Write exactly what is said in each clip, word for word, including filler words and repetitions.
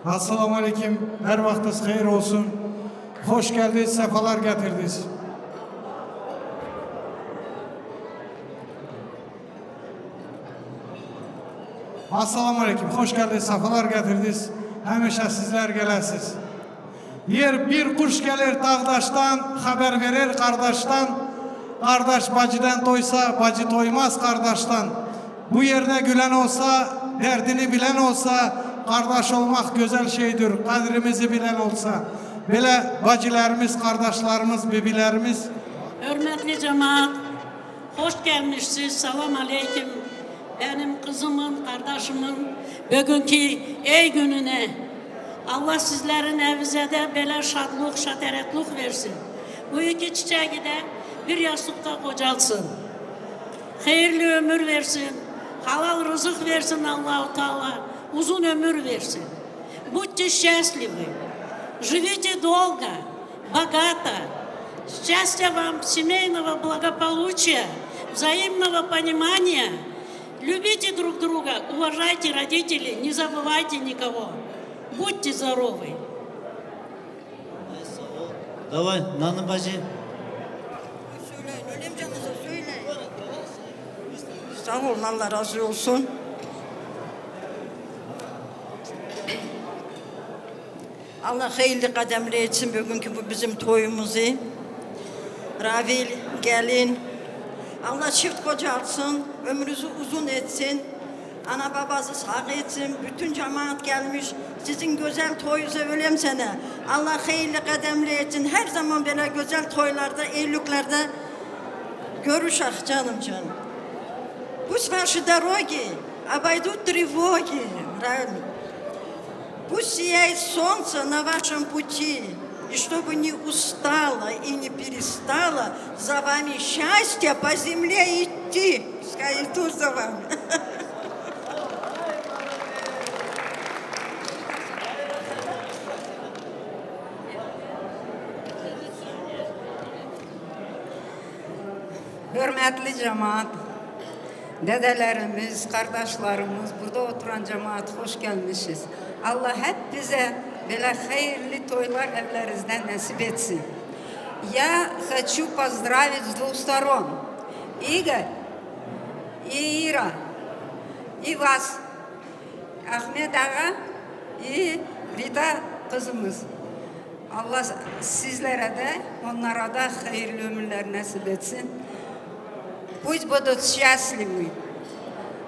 Esselamu Aleyküm. Her vaxtınız xeyir olsun. Hoş geldiniz, sefalar getirdiniz. Esselamu Aleyküm. Hoş geldiniz, sefalar getirdiniz. Hemişe sizler gelesiz. Yer bir kuş gelir dağdaştan, haber verir kardeşten. Kardeş bacıdan toysa, bacı toymaz kardeşten. Bu yerde gülen olsa, derdini bilen olsa, kardeş olmak güzel şeydir, kadrimizi bilen olsa. Böyle bacılarımız, kardeşlerimiz, bibilerimiz. Hürmetli cemaat, hoş gelmişsiniz, salam aleyküm. Benim kızımın, kardeşimin bugünkü ey gününe Allah sizlerin evinize de böyle şadlık, şateretlik versin. Bu iki çiçeği de bir yastıkta kocalsın. Hayırlı ömür versin. Halal rızık versin Allahu Teala. Uzun ömür versin. Будьте счастливы. Живите долго, богато. Счастья вам, семейного благополучия, взаимного понимания. Любите друг друга, уважайте родителей, не забывайте никого. Будьте здоровы. Давай, Nana bacı. Söyleyin, öyle mi canınıza söyleyin. Sağ olun, Allah razı olsun. Allah hayırlı kademli etsin bugünkü bu bizim toyumuzu. Ravil, gelin. Allah çift koca alsın, ömrünüzü uzun etsin. Ana babası sağ etsin, bütün cemaat gelmiş. Sizin güzel toyunuza ölüm sene. Allah hayırlı kademli etsin. Her zaman böyle güzel toylarda, evliliklerde görüşek canım canım. Пусть ваши дороги обойдут тревоги, правильно? Пусть сияет солнце на вашем пути, и чтобы не устало и не перестало за вами счастье по земле идти. Пускай идут за вами. Hürmetli cemaat, dedelerimiz, kardeşlerimiz, burada oturan cemaat, hoş gelmişiz. Allah hep bize böyle hayırlı toylar evlerinizde nasip etsin. Я хочу поздравить с двух сторон. Игорь и Ира, и вас, Ahmet ağa и Rita kızımız. Allah sizlere de, onlara da hayırlı ömürler nasip etsin. Пусть будут счастливы.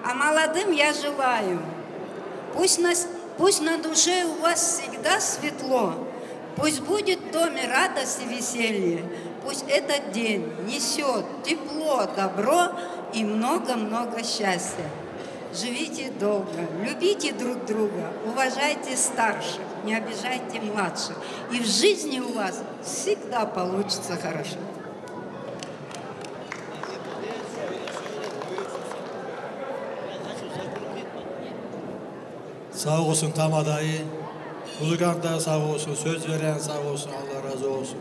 А молодым я желаю, пусть на, пусть на душе у вас всегда светло, пусть будет в доме радость и веселье, пусть этот день несет тепло, добро и много-много счастья. Живите долго, любите друг друга, уважайте старших, не обижайте младших. И в жизни у вас всегда получится хорошо. Sağ olsun Tamadayı. Bulukan da sağ olsun, söz veren sağ olsun, Allah razı olsun.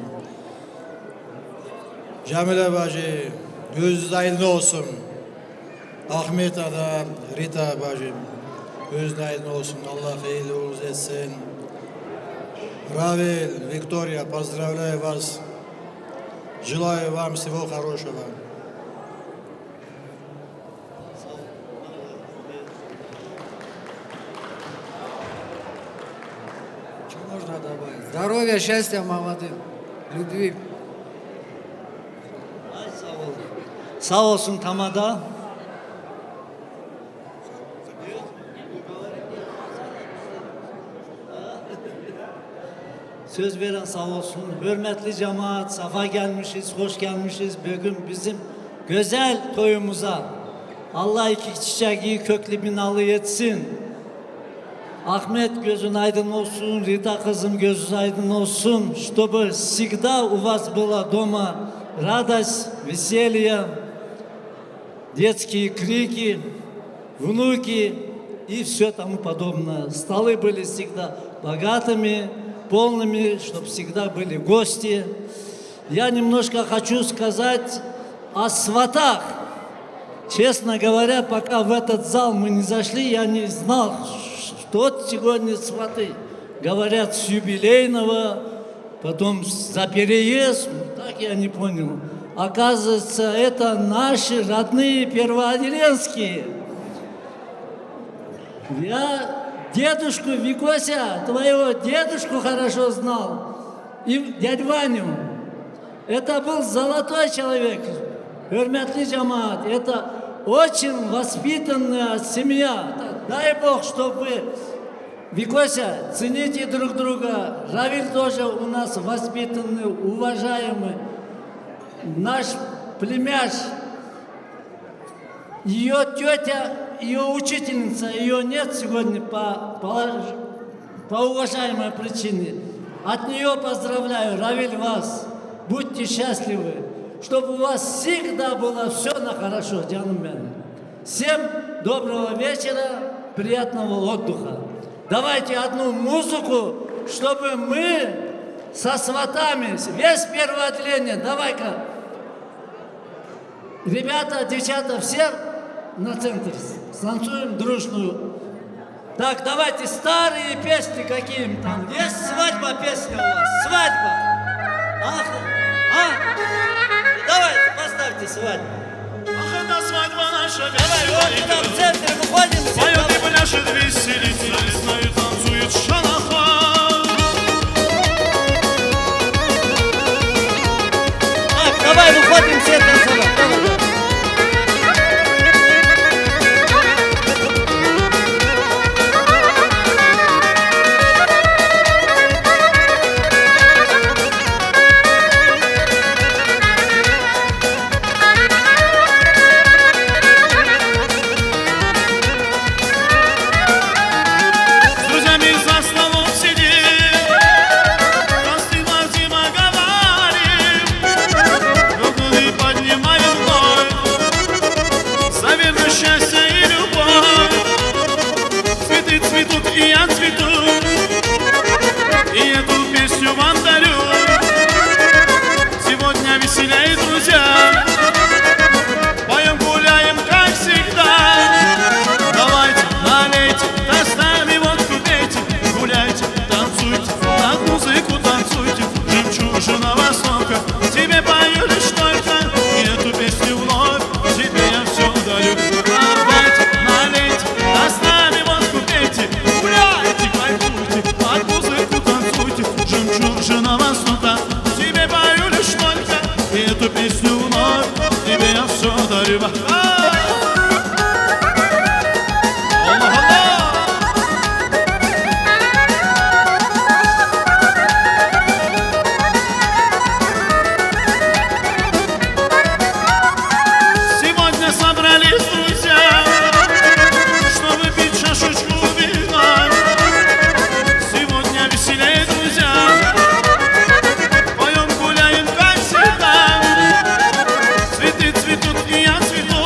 Cemile bacı, gözünüz aydın olsun. Ahmet ada, Rita bacım, gözünüz aydın olsun. Allah hayırlı uğurlu etsin. Равиль, Виктория, поздравляю вас. Желаю вам всего хорошего. Что можно добавить? Здоровья, счастья, молодым. Любви. Ay, sağ ol. Sağ olsun Tamada. Söz veren sağ olsun. Hürmetli cemaat, safa gelmişiz, hoş gelmişiz. Bugün bizim güzel toyumuza. Allah iki çiçeği köklü binalı etsin. Ahmet gözün aydın olsun, Rita kızım gözün aydın olsun. Чтобы всегда у вас была дома радость, веселье, детские крики, внуки и все тому подобное. Столы были всегда богатыми, полными, чтобы всегда были гости. Я немножко хочу сказать о сватах. Честно говоря, пока в этот зал мы не зашли, я не знал, что сегодня сваты. Говорят, с юбилейного, потом за переезд, так я не понял. Оказывается, это наши родные первоотделенские. Я дедушку Викося, твоего дедушку хорошо знал. И дядь Ваню. Это был золотой человек. Hürmetli cemaat, это очень воспитанная семья. Дай Бог, чтобы вы, Викося, цените друг друга. Равиль тоже у нас воспитанный, уважаемый. Наш племяш. Ее тетя, ее учительница, ее нет сегодня по, по, по уважаемой причине. От нее поздравляю, Равиль, вас. Будьте счастливы, чтобы у вас всегда было все на хорошо, canım benim. Всем доброго вечера, приятного отдыха. Давайте одну музыку, чтобы мы со сватами, весь первое отделение, давай-ка. Ребята, девчата, все на центр. Станцуем дружную. Так, давайте старые песни, какие там. Есть свадьба песня у вас? Свадьба. Ах, а? Давайте, поставьте свадьбу. Ах, это свадьба наша. Давай, вот туда, в центр выходим все. Поёт и пляшет веселится, весной танцует шалахо. Так, давай, выходим все танцевать. Давай, давай. С друзьями за столом сидим, прости, Вадима, говорим, руку поднимаем вновь. За верность, счастье и любовь. Цветы цветут, и я цвету, и эту песню вам дарю. Сегодня веселей, друзья, поем, гуляем, как всегда. Давайте, налейте, да с нами водку пейте. Гуляйте, танцуйте, под музыку танцуйте. Жемчужина Востока, тебе пою лишь только, и эту песню вновь тебе я все дарю. Давайте, налейте, да с нами водку пейте. Гуляйте, кайфуйте, под музыку танцуйте. Жемчужина Востока, тебе пою лишь только, и эту песню вновь тебе я все дарю. А! Аллах, Аллах! Сегодня собрались друзья, чтобы пить чашечку вина. Сегодня веселей, друзья, поем, гуляем, как всегда. Цветы цветут, и я цвету,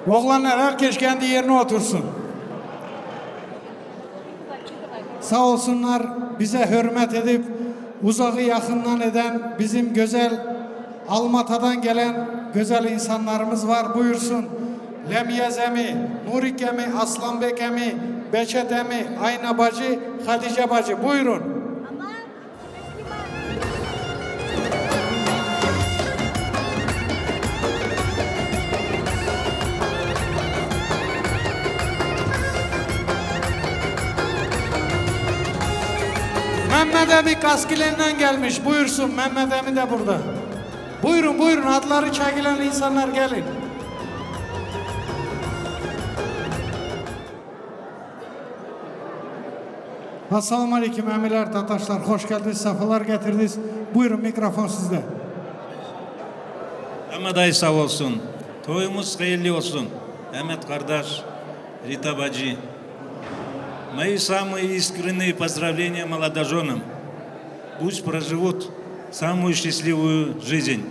Oğlanlar, herkes kendi yerine otursun. Sağ olsunlar, bize hürmet edip uzağı yakından eden bizim güzel Almata'dan gelen güzel insanlarımız var. Buyursun. Lemiye Zemi, Nurik Emi, Aslan Bek Emi, Beçet Emi, Ayna Bacı, Hatice Bacı. Buyurun. Mehmet Emi Kaskilenden gelmiş. Buyursun, Mehmet Emi de burada. Buyurun, buyurun, adları çekilen insanlar gelin. Esselamu aleyküm, emiler, tataşlar, hoş geldiniz, sefalar getirdiniz. Buyurun, mikrofon sizde. Ahmet Ay sağ olsun. Toyumuz hayırlı olsun. Ahmet kardeş, Rita bacı. Мои самые искренние поздравления молодожёнам. Пусть проживут самую счастливую жизнь.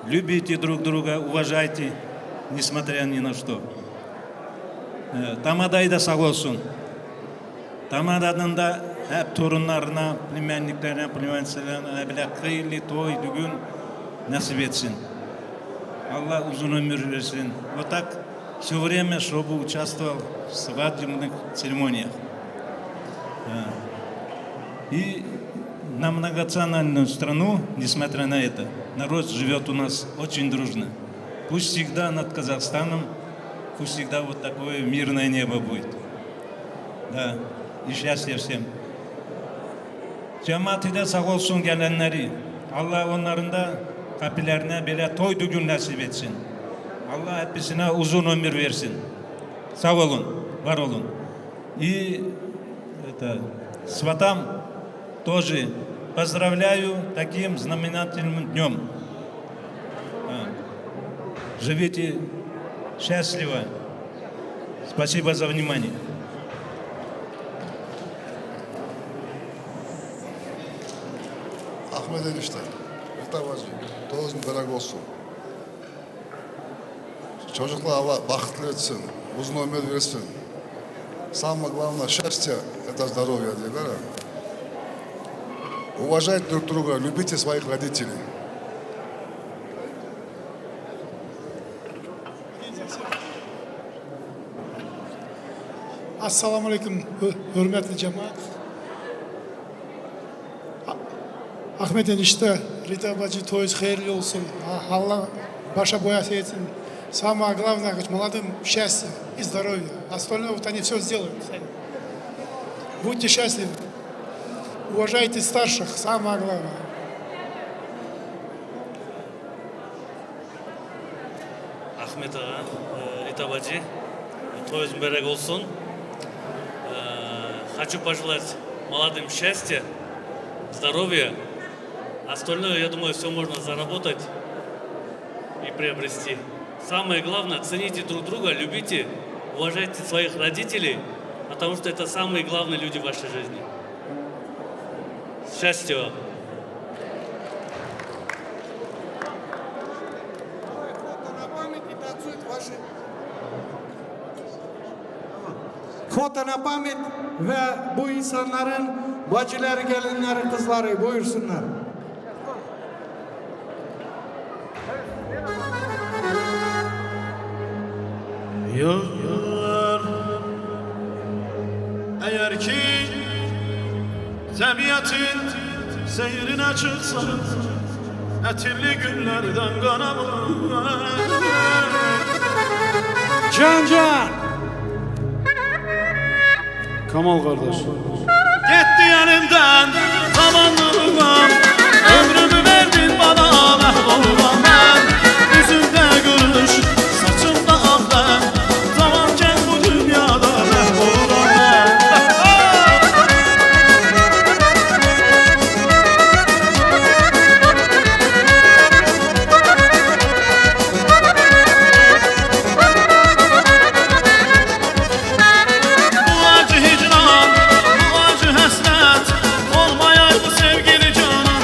Любите друг друга, уважайте, несмотря ни на что. Э, Тамадa'yı da sağ olsun. Tamada'nın da hep torunlarına, племянникlerine, племянницаlarına bile hayırlı toy, düğün nasip etsin. Allah uzun ömür versin. Вот так всё время, чтобы участвовал в свадебных церемониях. Да. И на многонациональную страну, несмотря на это, народ живёт у нас очень дружно. Пусть всегда над Казахстаном, пусть всегда вот такое мирное небо будет. Да, и счастья всем. Cemaati de sağ olsun gelenleri. Allah onların da kapilerine böyle toy düğün nasip etsin. Allah hepsine uzun ömür versin. Sağ olun, var olun. И это, сватам тоже поздравляю таким знаменательным днём. А, живите счастливо. Спасибо за внимание. Ahmet enişte, Rita bacı, toz mübarek olsun. Çocuklar Allah bahtlı etsin, uzun ömür versin. Самое главное, счастье, это здоровье diyorlar ya. Уважайте друг друга, любите своих родителей. Esselamu aleyküm, hü-, hürmetli cemaat. A-, Ahmet enişte, Rita bacı, toyunuz hayırlı olsun. A-, Allah başa boyası etsin. Самое главное, говорит, молодым счастье и здоровье. Остальное вот они всё сделают сами. Будьте счастливы. Уважайте старших, самое главное. Ахмед ага, э, Рита бачи, toyunuz mübarek olsun. Э, хочу пожелать молодым счастья, здоровья. Остальное, я думаю, всё можно заработать и приобрести. Самое главное, цените друг друга, любите, уважайте своих родителей, потому что это самые главные люди в вашей жизни. Счастья вам. Foto на память ve bu insanların bacıları, gelinleri, kızları buyursunlar. Yar, eğer ki tabiatın seyrine çıksa, etirli güllerden kanamam. Can Can! Kamal kardeş. Gitti yanımdan zaman durmam. Ömrümü verdin bana, mahvolmam ben. Yüzünde gülüş, saçımda ah ben. Zamanken bu dünyada mahvolmam ben. Bu acı hicran, bu acı hasret olmayaydı sevgili canım.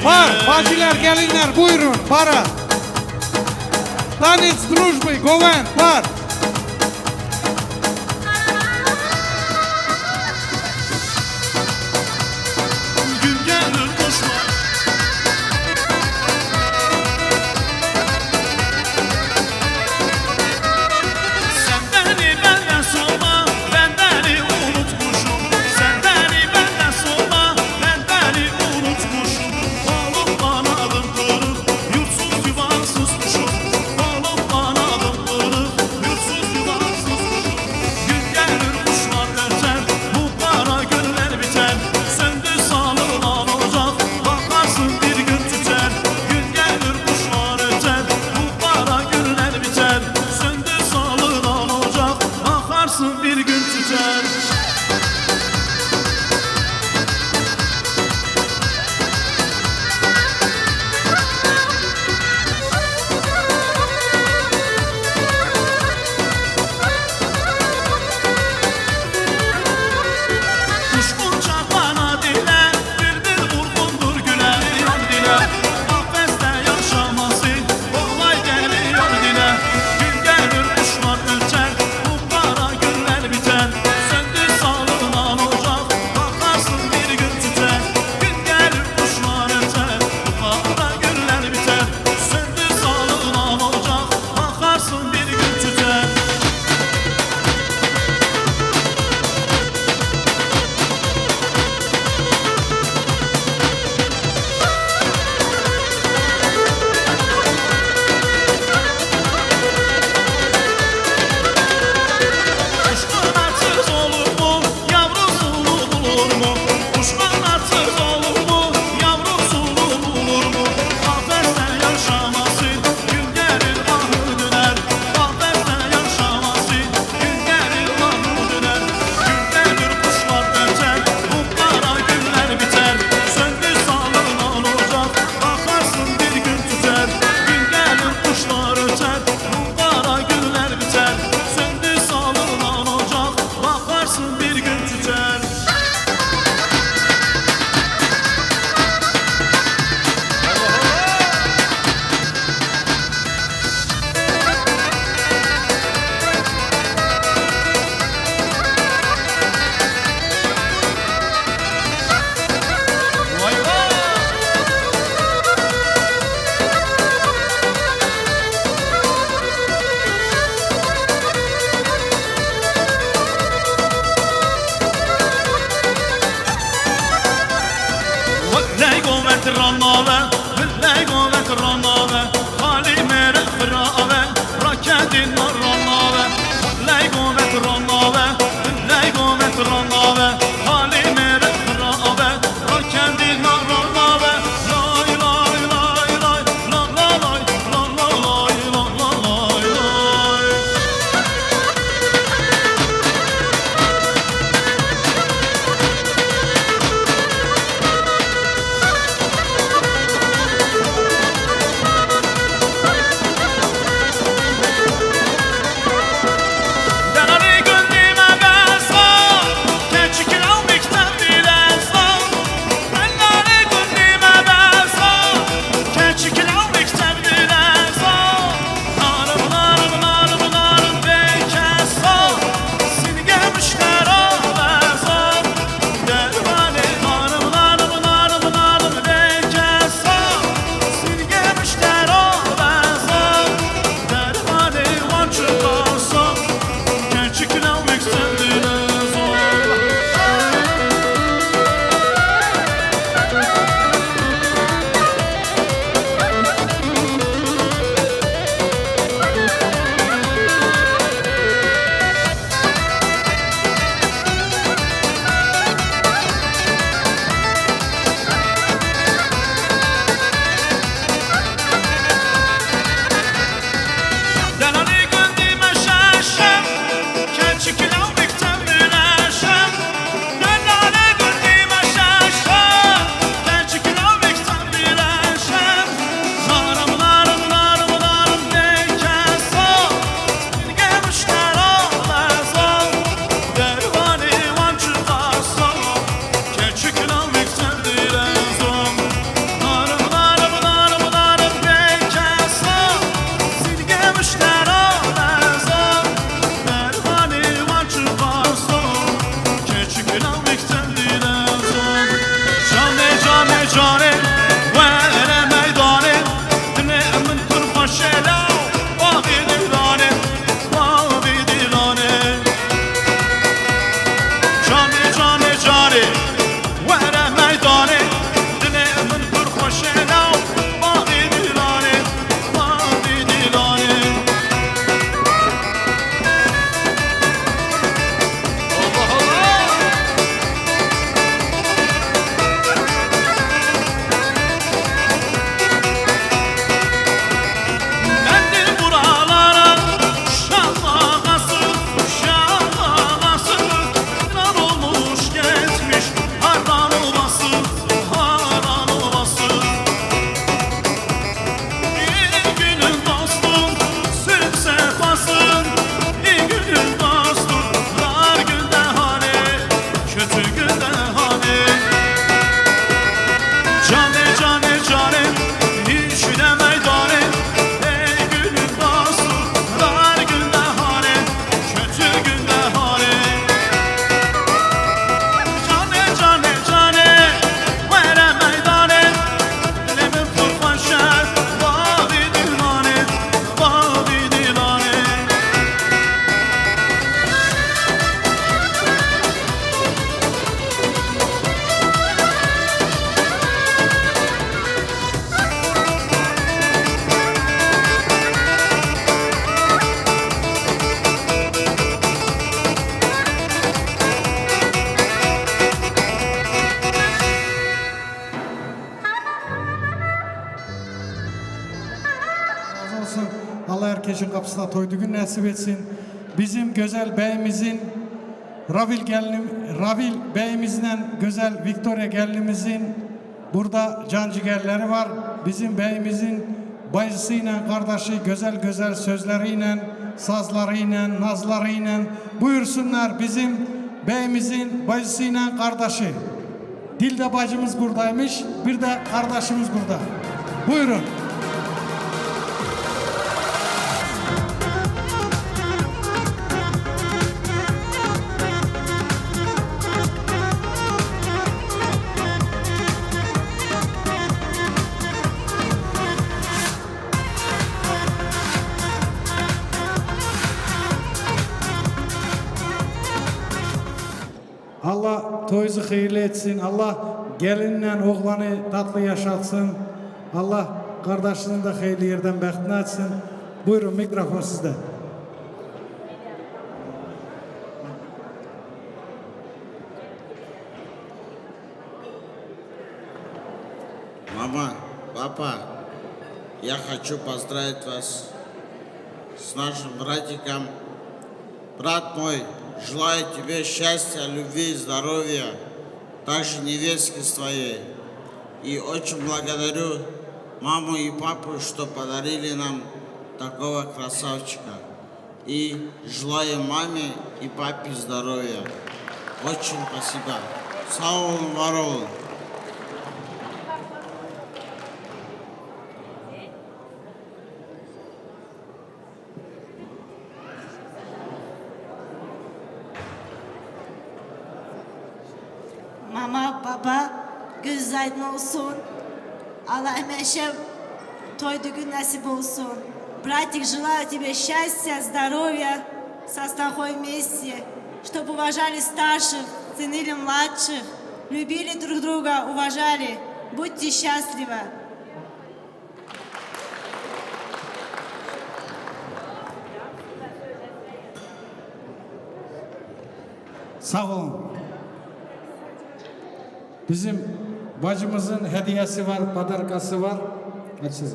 Par, bacılar, gelinler, buyurun, para. Tanez, drujbı, govend, par. olsun. Allah herkesin kapısına toy düğün nasip etsin. Bizim güzel beyimizin, Ravil gelin, Ravil beyimizle güzel Victoria gelinimizin burada can ciğerleri var. Bizim beyimizin bacısıyla kardeşi güzel güzel sözleriyle, sazlarıyla, nazlarıyla buyursunlar bizim beyimizin bacısıyla kardeşi. Dilde bacımız buradaymış, bir de kardeşimiz burada. Buyurun. Allah toyunuzu hayırlı etsin. Allah gelinle oğlanı tatlı yaşatsın. Allah kardeşinizi de hayırlı yerden bahtına açsın. Buyurun, mikrofon sizde. Мама, папа, я хочу поздравить вас с нашим братиком. Брат мой, желаю тебе счастья, любви, здоровья, также невестке своей. И очень благодарю маму и папу, что подарили нам такого красавчика. И желаю маме и папе здоровья. Очень спасибо. Sağ olun, var olun. Mama, baba, göz aydın olsun. Allah hemişe toy düğün nasip olsun. Братик, желаю тебе счастья, здоровья, со страхой вместе, чтоб уважали старших, ценили младших, любили друг друга, уважали. Будьте счастливы. Sağ olun. Bizim bacımızın hediyesi var, padarkası var. Açacağız.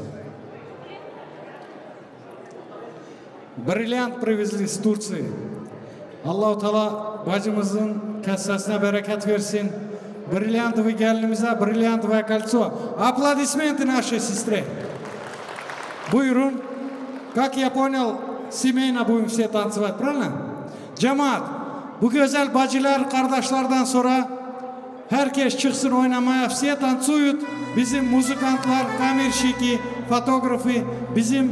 Бриллиант привезли с Турции. Allahu Teala bacımızın kesesine bereket versin. Бриллиантовый gelinimize бриллиантовое кольцо. Аплодисменты нашей сестре. Buyurun. Как я понял, семейно будем все танцевать, правильно? Cemaat, bu güzel bacılar, kardeşlerden sonra herkes çıksın oynamaya. Все танцуют. Bizim muzikantlar, камерщики, фотографы, bizim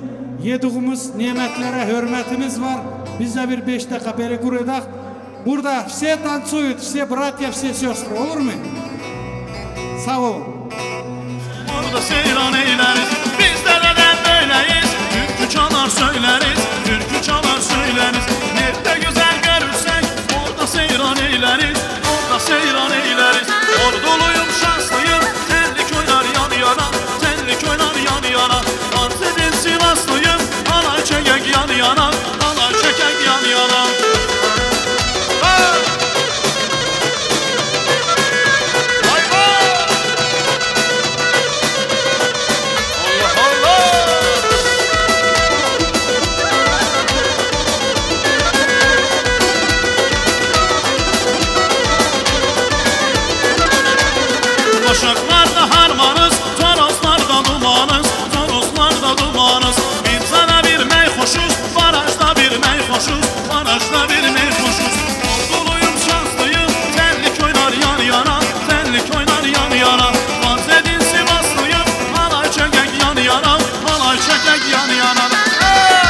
yediğimiz nimetlere hürmetimiz var. Biz de bir beş dakika перекур edek. Burada все танцуют, все братья, все сестры. Olur mu? Sağ olun. Orada seyran eyleriz, bizler de böyleyiz. Türkü çalar söyleriz, türkü çalar söyleriz. Nerede güzel görürsek, orada seyran eyleriz, orada seyran eyleriz. Orduluyum, şanslıyım, tenlik oynar yan yana, tenlik oynar yan yana. Arz edin Sivaslıyım, halay çekek yan yana, halay çekek yan yana. Ha! Vay vay! Allah Allah! Uşaklarda harmanız, toroslarda dumanız, toroslarda dumanız. Birzada bir meyhoşuz, Barajda bir meyhoşuz, Barajda bir meyhoşuz. Orduluyum, şanslıyım, tenlik oynar yan yana, tenlik oynar yan yana. Arz edin Sivaslıyım, halay çekek yan yana, halay çekek yan yana. Hey!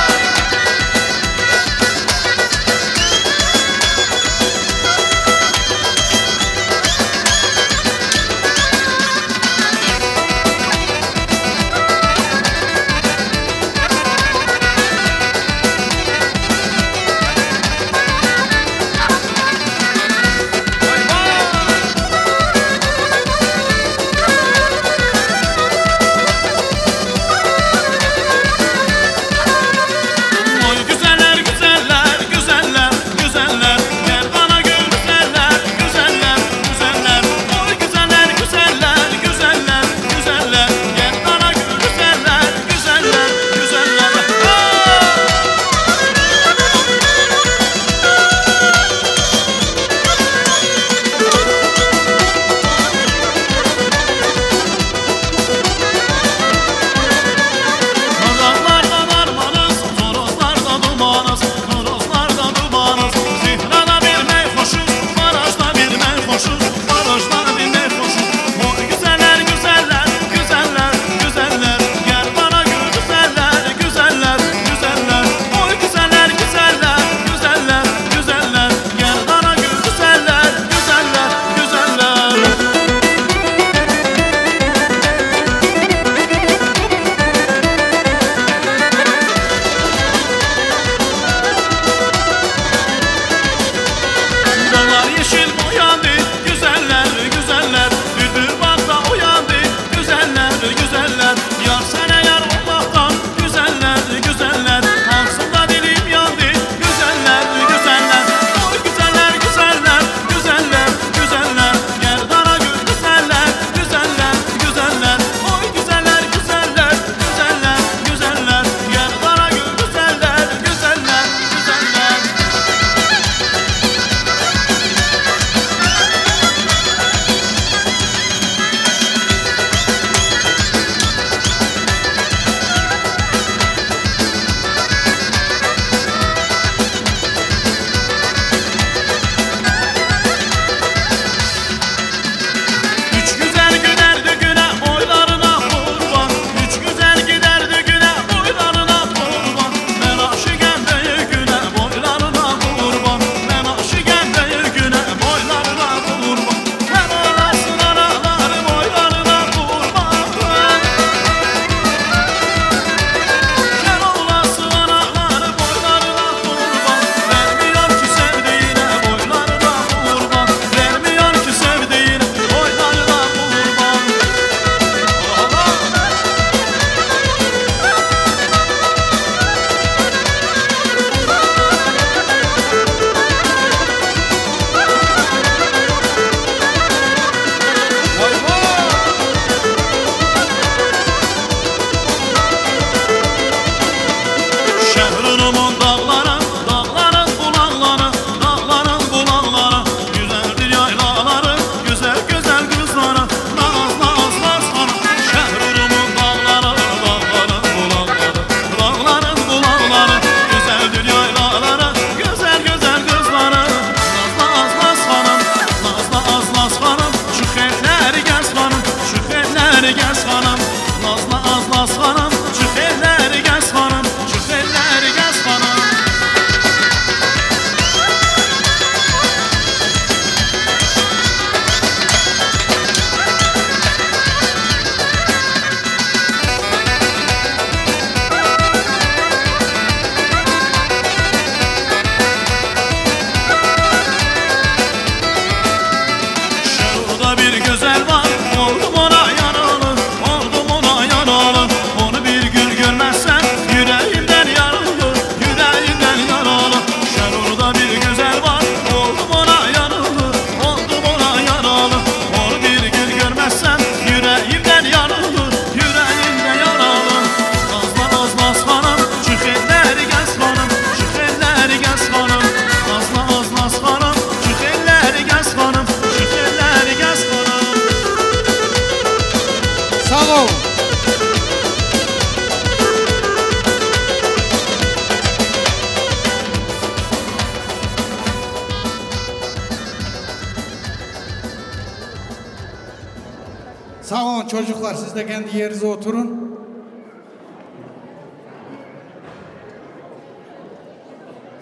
Çocuklar, siz de kendi yerinize oturun.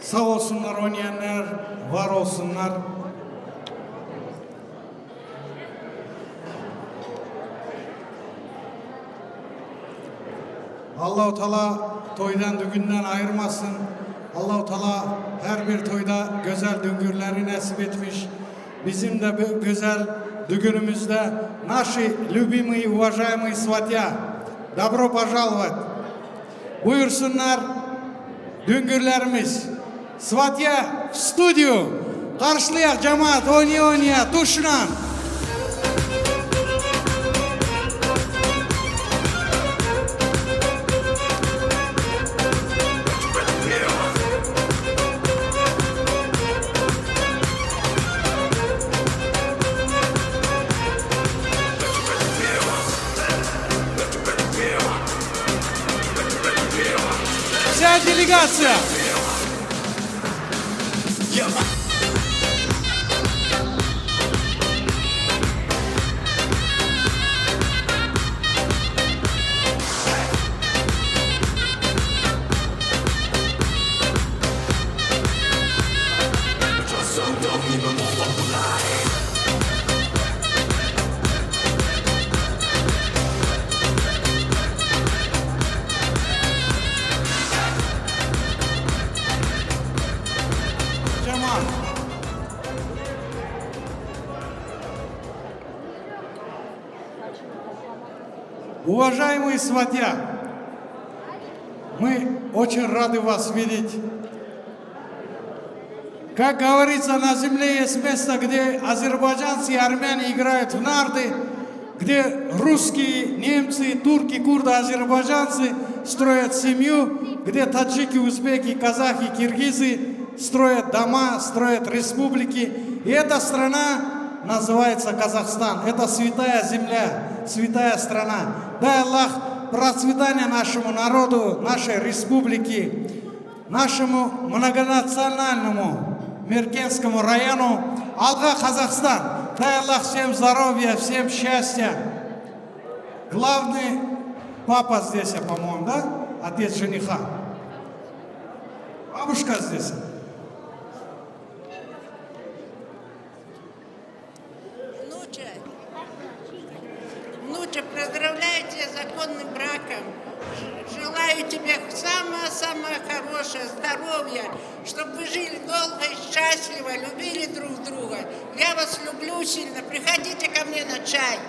Sağ olsunlar oynayanlar, var olsunlar. Allahu Teala toydan düğünden ayırmasın. Allahu Teala her bir toyda güzel düngürleri nasip etmiş. Bizim de bu güzel düğünümüzde наши любимые, уважаемые сватья, добро пожаловать. Buyursunlar düngürlerimiz. Сватья в студию. Karşılayak cemaat, oynaya oynaya, tuşlan. Вся делегация. Cemal. Уважаемые сватья, мы очень рады вас видеть. Как говорится, на земле есть место, где азербайджанцы и армяне играют в нарды, где русские, немцы, турки, курды, азербайджанцы строят семью, где таджики, узбеки, казахи, киргизы строят дома, строят республики. И эта страна называется Казахстан. Это святая земля, святая страна. Дай Аллах процветания нашему народу, нашей республике, нашему многонациональному Меркенскому району. Алга, Казахстан! Дай Аллах всем здоровья, всем счастья. Главный папа здесь, по-моему, да? Отец жениха. Бабушка здесь. Внуча, внуча, поздравляю тебя с законным браком. Ж- Желаю тебе самого-самого хорошего, здоровья, чтобы вы жили долго и счастливо, любили друг друга. Я вас люблю сильно. Приходите ко мне на чай.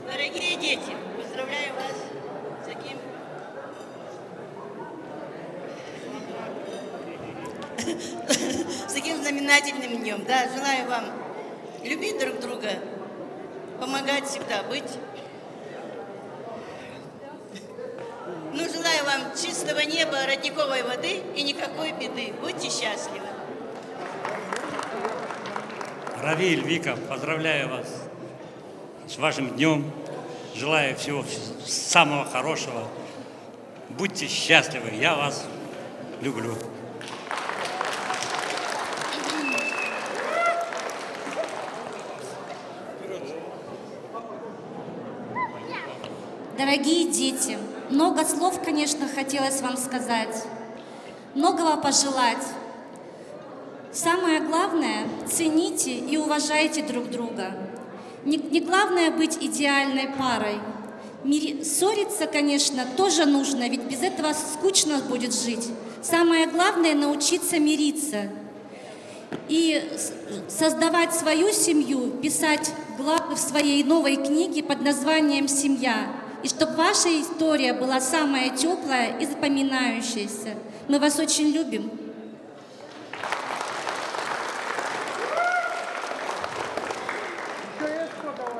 Дорогие дети, поздравляю вас с таким, с таким знаменательным днём. Да, желаю вам любить друг друга, помогать всегда, быть. Ну, желаю вам чистого неба, родниковой воды и никакой беды. Будьте счастливы. Равиль, Вика, поздравляю вас с вашим днём. Желаю всего вс- самого хорошего. Будьте счастливы. Я вас люблю. Дорогие дети, много слов, конечно, хотелось вам сказать, многого пожелать. Самое главное, цените и уважайте друг друга. Не, не главное быть идеальной парой. Мири- ссориться, конечно, тоже нужно, ведь без этого скучно будет жить. Самое главное — научиться мириться. И с- создавать свою семью, писать главы в своей новой книге под названием «Семья». И чтобы ваша история была самая теплая и запоминающаяся. Мы вас очень любим.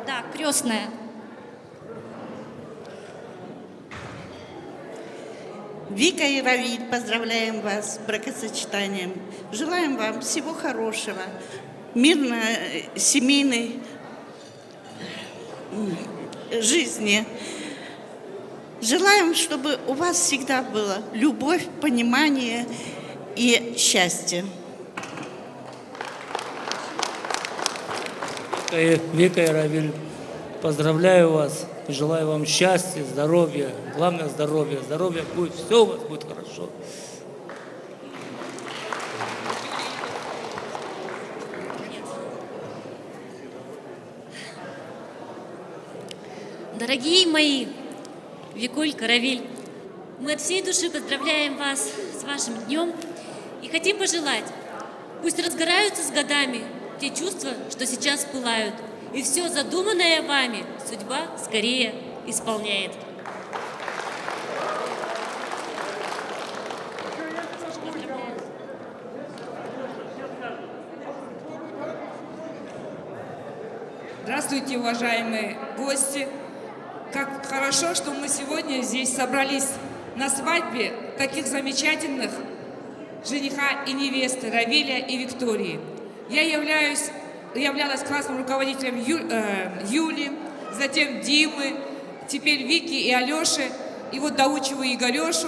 Да, крестная. Вика и Равиль, поздравляем вас с бракосочетанием. Желаем вам всего хорошего, мирной, э, семейной, м, жизни. Желаем, чтобы у вас всегда было любовь, понимание и счастье. Э, Вика и Равиль, поздравляю вас. Желаю вам счастья, здоровья. Главное, здоровья. Здоровья будет, все у вас будет хорошо. Дорогие мои, Викуль, Равиль, мы от всей души поздравляем вас с вашим днём и хотим пожелать, пусть разгораются с годами те чувства, что сейчас пылают, и всё задуманное вами судьба скорее исполняет. Здравствуйте, уважаемые гости! Как хорошо, что мы сегодня здесь собрались на свадьбе таких замечательных жениха и невесты Равиля и Виктории. Я являюсь, являлась классным руководителем Ю-, э, Юли, затем Димы, теперь Вики и Алёши, и вот доучиваю Игорёшу.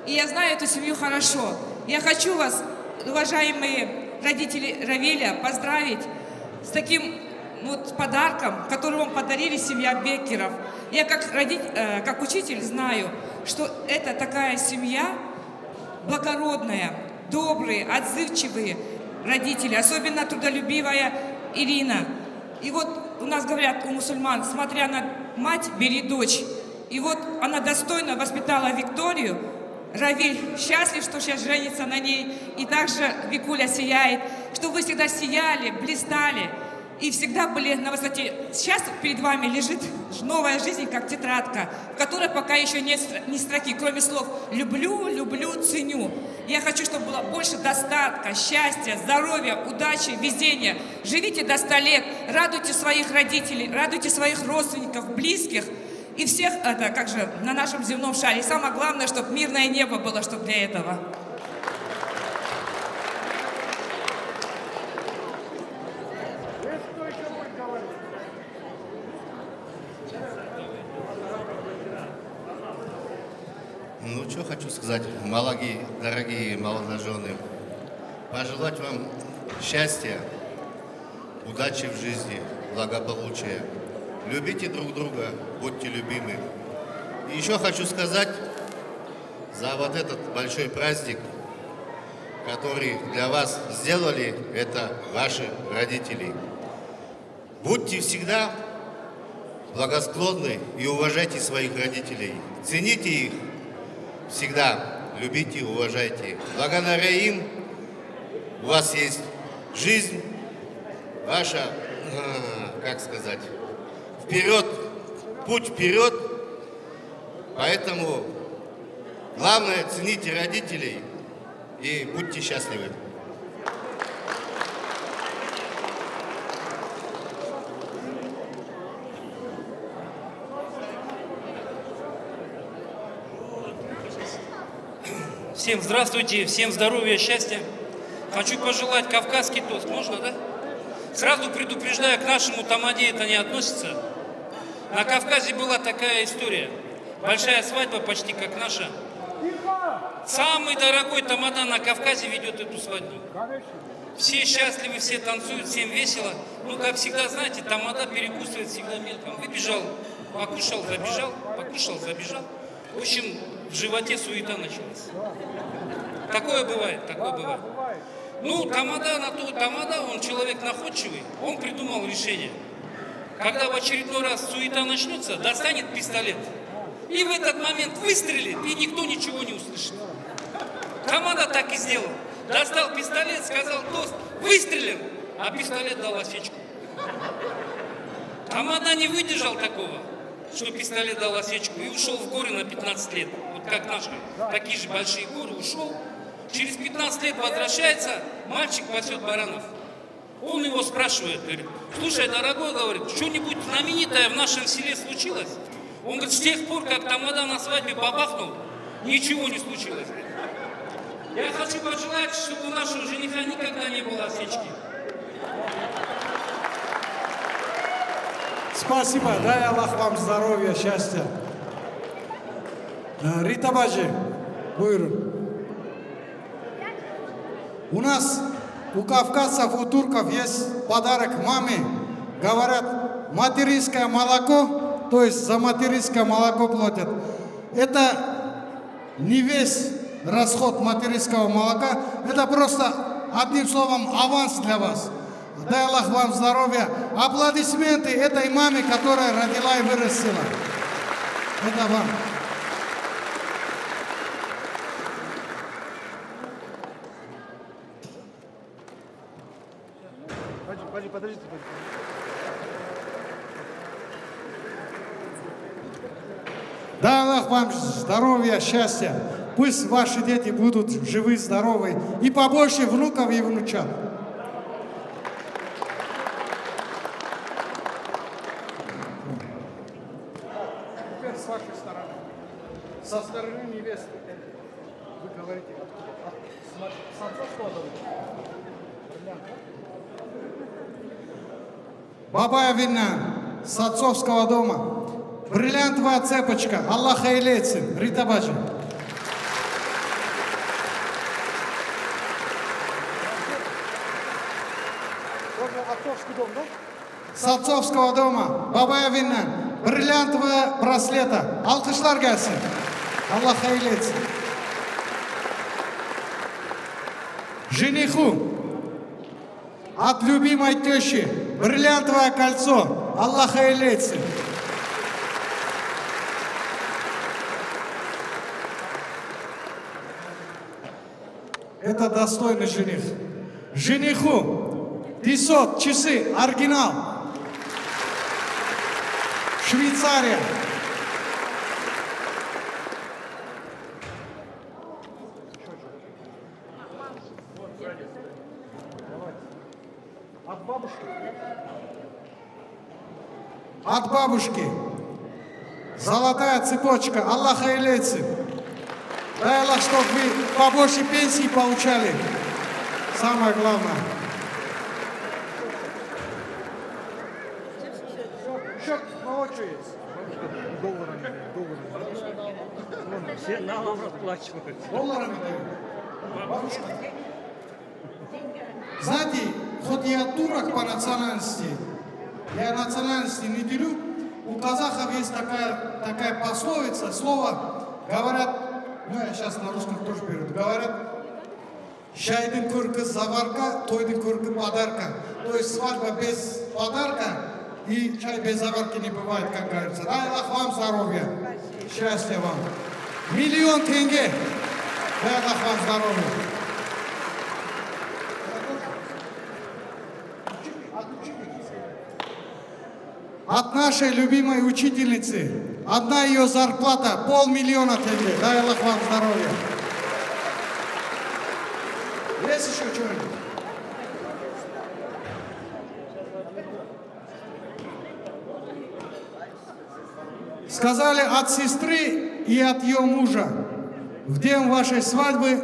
И я знаю эту семью хорошо. Я хочу вас, уважаемые родители Равиля, поздравить с таким вот подарком, который вам подарили семья Беккеров. Я как роди-, э, как учитель знаю, что это такая семья благородная, добрые, отзывчивые родители, особенно трудолюбивая Ирина. И вот у нас говорят у мусульман: «Смотря на мать, бери дочь». И вот она достойно воспитала Викторию. Равиль счастлив, что сейчас женится на ней. И также Викуля сияет, что вы всегда сияли, блистали и всегда были на высоте. Сейчас перед вами лежит новая жизнь, как тетрадка, в которой пока еще нет стр-, ни строки, кроме слов «люблю», «люблю», «ценю». Я хочу, чтобы было больше достатка, счастья, здоровья, удачи, везения. Живите до ста лет, радуйте своих родителей, радуйте своих родственников, близких и всех, это, как же, на нашем земном шаре. И самое главное, чтобы мирное небо было, чтобы для этого. Ну, что хочу сказать, мологи-, дорогие молодожены, пожелать вам счастья, удачи в жизни, благополучия. Любите друг друга, будьте любимы. И еще хочу сказать, за вот этот большой праздник, который для вас сделали, это ваши родители. Будьте всегда благосклонны и уважайте своих родителей. Цените их всегда, любите и уважайте. Благодаря им у вас есть жизнь, ваша, э, как сказать, вперёд, путь вперёд. Поэтому главное, цените родителей и будьте счастливы. Всем здравствуйте, всем здоровья, счастья. Хочу пожелать кавказский тост, можно, да? Сразу предупреждаю, к нашему тамаде это не относится. На Кавказе была такая история. Большая свадьба, почти как наша. Самый дорогой тамада на Кавказе ведёт эту свадьбу. Все счастливы, все танцуют, всем весело. Ну, как всегда, знаете, тамада перекусывает всегда мелком. Выбежал, покушал, забежал, покушал, забежал. В общем, в животе суета началась. Такое бывает, такое бывает. Ну, тамада на то, тамада, он человек находчивый, он придумал решение. Когда в очередной раз суета начнётся, достанет пистолет. И в этот момент выстрелит, и никто ничего не услышит. Тамада так и сделал. Достал пистолет, сказал: «Тост», выстрелил, а пистолет дал осечку. Тамада не выдержал такого, что пистолет дал осечку, и ушёл в горы на пятнадцать лет. Вот как наши, такие же большие горы, ушёл. Через пятнадцать лет возвращается, мальчик пасёт баранов. Он его спрашивает, говорит: «Слушай, дорогой, говорит, что-нибудь знаменитое в нашем селе случилось?» Он говорит: «С тех пор, как тамада на свадьбе бабахнул, ничего не случилось». Я хочу пожелать, чтобы у нашего жениха никогда не было осечки. Спасибо. Дай Аллах вам здоровья, счастья. Э, Рита Баджи, buyurun. У нас, у кавказцев, у турков есть подарок маме. Говорят, материнское молоко, то есть за материнское молоко платят. Это не весь расход материнского молока, это просто, одним словом, аванс для вас. Дай Аллах вам здоровья. Аплодисменты этой маме, которая родила и вырастила. Это вам. Подожди, подожди, подожди, подожди. Дай Аллах вам здоровья, счастья. Пусть ваши дети будут живы, здоровы. И побольше внуков и внучат. Теперь с вашей стороны. Со стороны невесты. Вы говорите, откуда? От, с отцовского дома? Баба Эвиннен, с отцовского дома. Бриллиантовая цепочка. Аллах hayırlı etsin. Рита бажи. Тоже отцовский дом, да? С отцовского дома. Баба Эвиннен. Бриллиантовая браслета. Alkışlar gelsin. Аллах hayırlı etsin. Жениху. От любимой тещи. Бриллиантовое кольцо. Аллах hayırlı etsin. Это достойный жених. Жениху. Тисот, часы, оригинал. Швейцария. От бабушки. От бабушки. Золотая цепочка. Аллах hayırlı etsin. Дай Аллах, чтоб вы побольше пенсий получали. Самое главное. Еще молочко есть. Долларами, долларами. Вон, все налом расплачиваются. Долларами дают. Бабушка. Знаете, хоть я турок по национальности, я национальности не делю, у казахов есть такая, такая пословица, слово, говорят, ну, я сейчас на русском тоже переведу, говорят, «Şahidin körkü zavarka, toydin körkü padarka». То есть свадьба без подарка и чай без заварки не бывает, как говорится. Дай Аллах вам здоровья, счастья вам. Миллион тенге. Дай Аллах вам здоровья. От нашей любимой учительницы. Одна её зарплата полмиллиона тенге. Дай Аллах вам здоровья. Есть ещё что-нибудь? Сказали от сестры и от её мужа. В день вашей свадьбы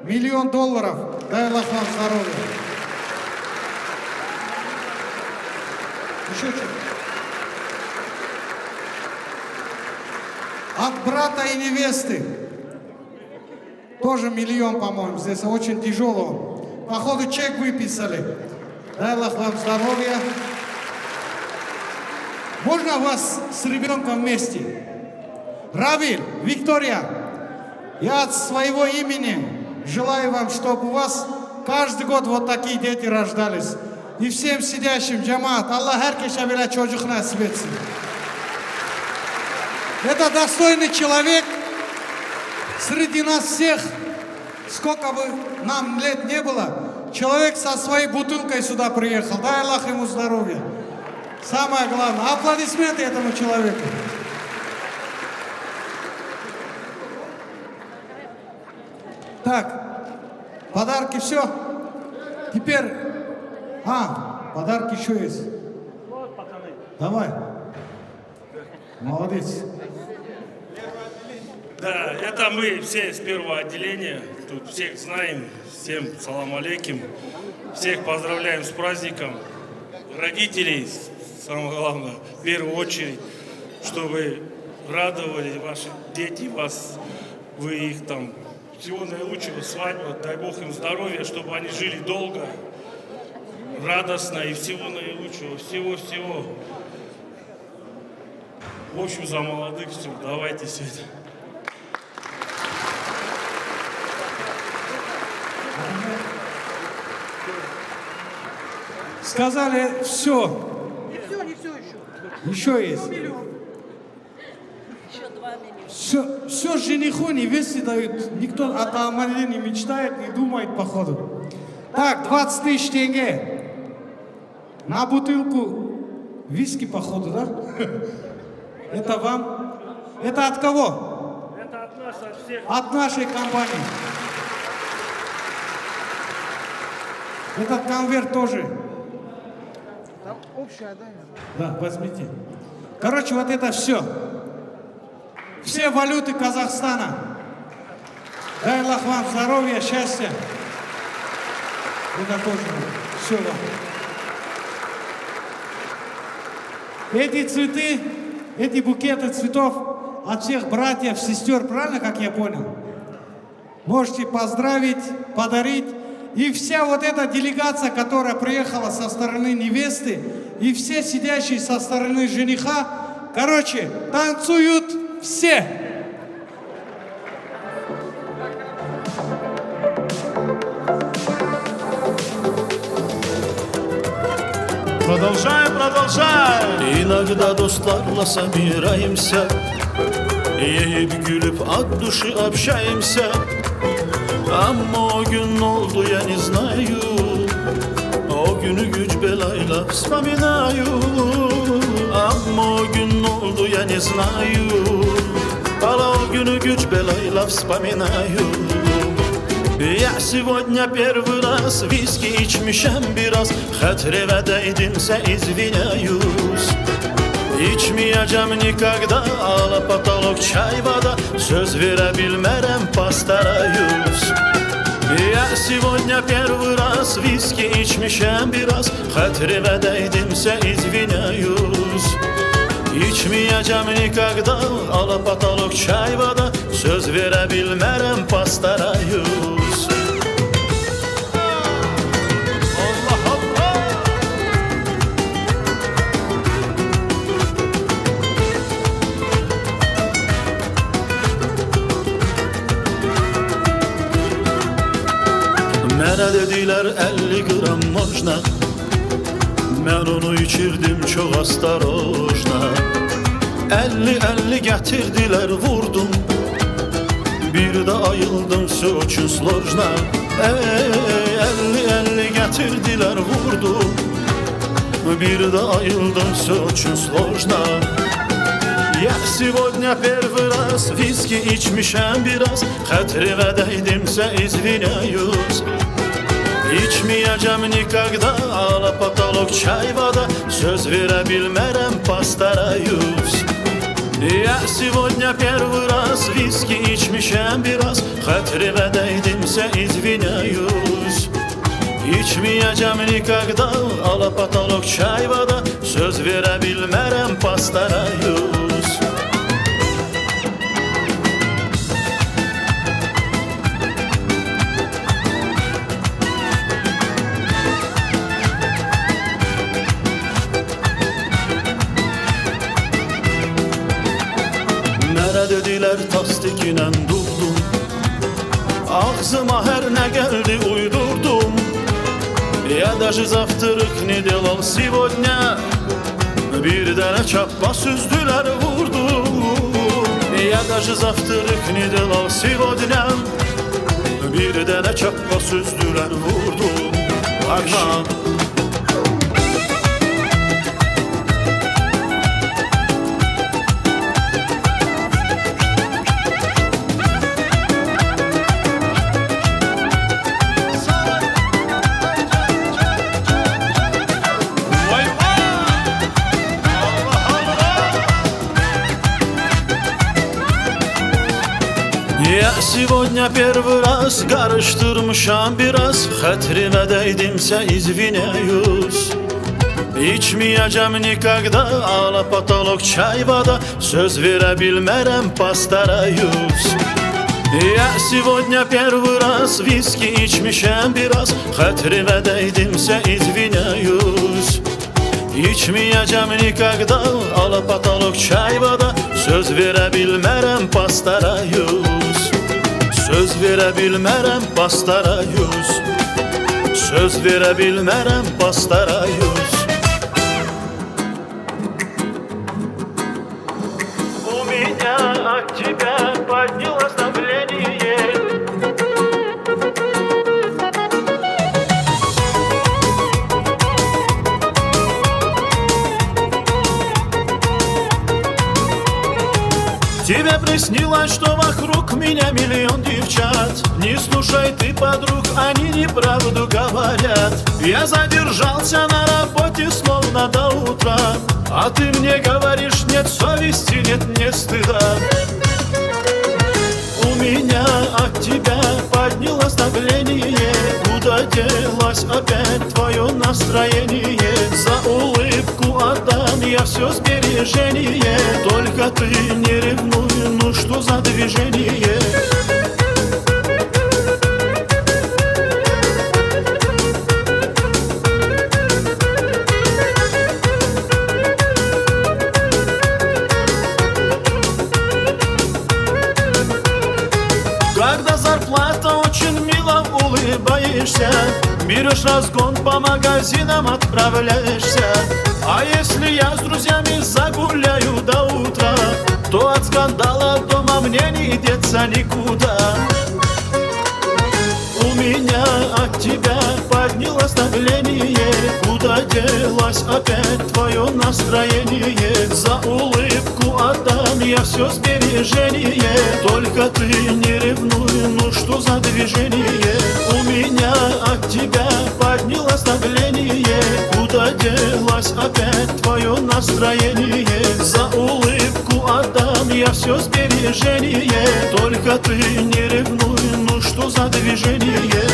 миллион долларов. Дай Аллах вам здоровья. Еще что? От брата и невесты. Тоже миллион, по-моему, здесь очень тяжело. Походу, чек выписали. Дай Аллах вам здоровья. Можно вас с ребёнком вместе? Равиль, Виктория, я от своего имени желаю вам, чтобы у вас каждый год вот такие дети рождались. И всем сидящим, cemaat, Allah herkese böyle çocuk nasip etsin. Это достойный человек среди нас всех. Сколько бы нам лет не было, человек со своей бутылкой сюда приехал. Дай Аллах ему здоровья. Самое главное. Аплодисменты этому человеку. Так, подарки все. Теперь, а, подарки еще есть. Давай. Молодец. Да, это мы все с первого отделения. Тут всех знаем. Всем салам алейкум. Всех поздравляем с праздником. Родителей, самое главное, в первую очередь, чтобы радовали ваши дети вас, вы их там. Всего наилучшего, свадьба, дай Бог им здоровья, чтобы они жили долго, радостно и всего наилучшего. Всего-всего. В общем, за молодых, всё, давайте все это. Сказали, все. Не все, не все еще. Еще есть. Миллион. Все, все жениху невесте дают. Никто о том не мечтает, не думает, походу. Так, двадцать тысяч тенге. На бутылку виски, походу, да? Это вам? Это от кого? Это от нас, от всех. От нашей компании. Этот конверт тоже. Там общая, да? Да, возьмите. Короче, вот это все. Все валюты Казахстана. Дай Аллах вам здоровья, счастья. Это тоже. Все вам. Эти цветы, эти букеты цветов от всех братьев, сестер, правильно, как я понял? Можете поздравить, подарить. И вся вот эта делегация, которая приехала со стороны невесты, и все сидящие со стороны жениха, короче, танцуют все. Продолжаем, продолжаем. İnakda dostlarla sabirayımsa, yiyip gülüp at duşu apşayımsa, ama o gün oldu ya ne знаю, o günü güç belayla вспоминаю, ama o gün oldu ya ne знаю, ala o günü güç belayla вспоминаю. Я сегодня первый раз виски içmişim biraz, Xetrê ve değdimse извиняюсь. İçmeyeceğim никогда, ala потолок çayvada, söz verebilmerem pastarayus. Я сегодня первый раз виски içmişim biraz, xetrê ve değdimse извиняюсь. İçmeyeceğim никогда, ala потолок çayvada, söz verebilmerem pastarayus. Allah Allah! Mene dediler elli gram можно. Ben onu içirdim çok осторожно. Elli elli getirdiler, vurdum. Bir de ayıldım, всё очень сложно. Ey, elli elli getirdiler, vurdum. Bir de ayıldım, всё очень сложно. Я сегодня первый раз виски içmişim biraz, xetrê ve değdimse извиняюсь. İçmeyeceğim никогда, ala потолок çayvada, söz verebilmerem pastarayus. Я сегодня первый раз виски içmişim biraz, xetrê ve değdimse извиняюсь. İçmeyeceğim никогда, ala потолок çayvada, söz verebilmerem pastarayus. Mene dediler tastikinen durdum. Ağzıma her ne geldi uydurdum. Я даже завтрак не делал сегодня. Bir dene çappa süzdüler, vurdum. Я даже завтрак не делал сегодня. Bir dene çappa süzdüler, vurdum. Akşam. Vay vay! Allah Allah! Я сегодня первый раз karıştırmışam biraz, xetrê ve değdimse извиняюсь. İçmeyeceğim никогда, ala потолок çayvada, söz verebilmerem pastarayus. Я сегодня первый раз виски içmişim biraz, xetrê ve değdimse извиняюсь. İçmeyeceğim nikahda, ala patalok çayvada. Söz verebilmerem pastara yüz. Söz verebilmerem pastara yüz. Söz verebilmerem pastara yüz. У меня от тебя поднялось давление. Тебе приснилось, что вокруг меня миллион девчат. Не слушай ты подруг, они неправду говорят. Я задержался на работе словно до утра. А ты мне говоришь: нет совести, нет мне стыда. У меня от тебя поднялось давление. Куда делось опять твое настроение? За улыбку отдам я все сбережение. Только ты не ревнуй, ну что за движение? Когда зарплата очень мило улыбаешься, берёшь разгон, по магазинам отправляешься. А если я с друзьями загуляю до утра, то от скандала дома мне не деться никуда. У меня от тебя поднялось давление. Куда делось опять твое настроение? За улыбку отдам я все сбережение. Только ты не ревнуй, ну что за движение? У меня от тебя поднялось давление. Куда делось опять твое настроение? За улыбку отдам я все сбережение. Только ты не ревнуй, ну что за движение?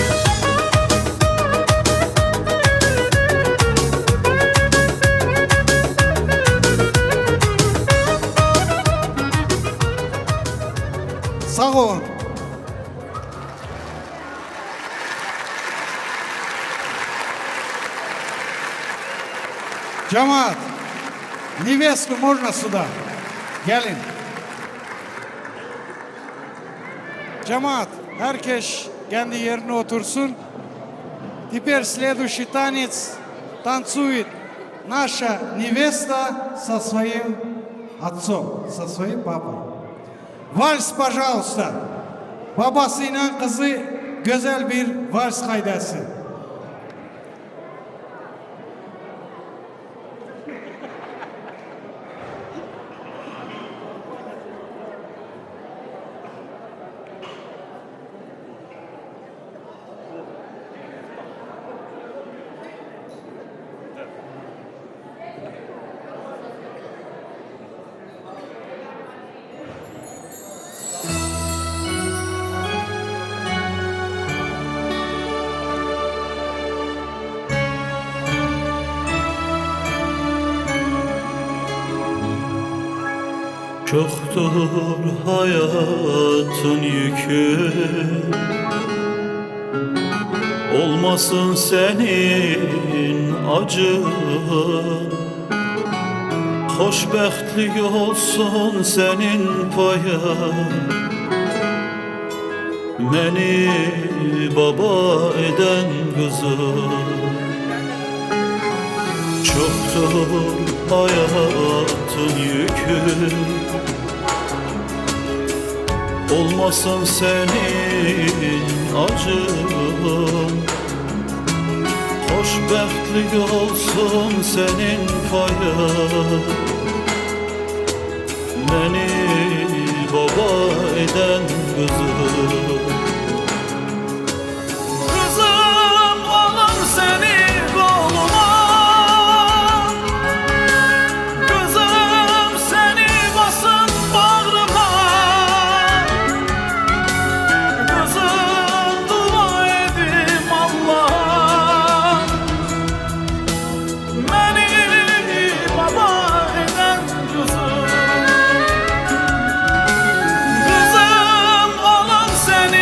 Sağ olun. Cemaat, невесту можно сюда? Gelin. Cemaat, herkes kendi yerine otursun. Теперь следующий танец танцует наша невеста со своим отцом, со своим папой. Vals, пожалуйста. Babasıyla kızı güzel bir vals kaydesi. Çoktur hayatın yükü, olmasın senin acın. Xoşbextlik olsun senin payın, meni baba eden kızım. Çoktur hayatın yükü, olmasın senin acın. Xoşbextlik olsun senin payın, meni baba eden kızım. Kızım, alım seni koluma, kızım, seni basın bağrıma. Kızım, dua edim Allah'a, meni baba eden kızım. Kızım, alım seni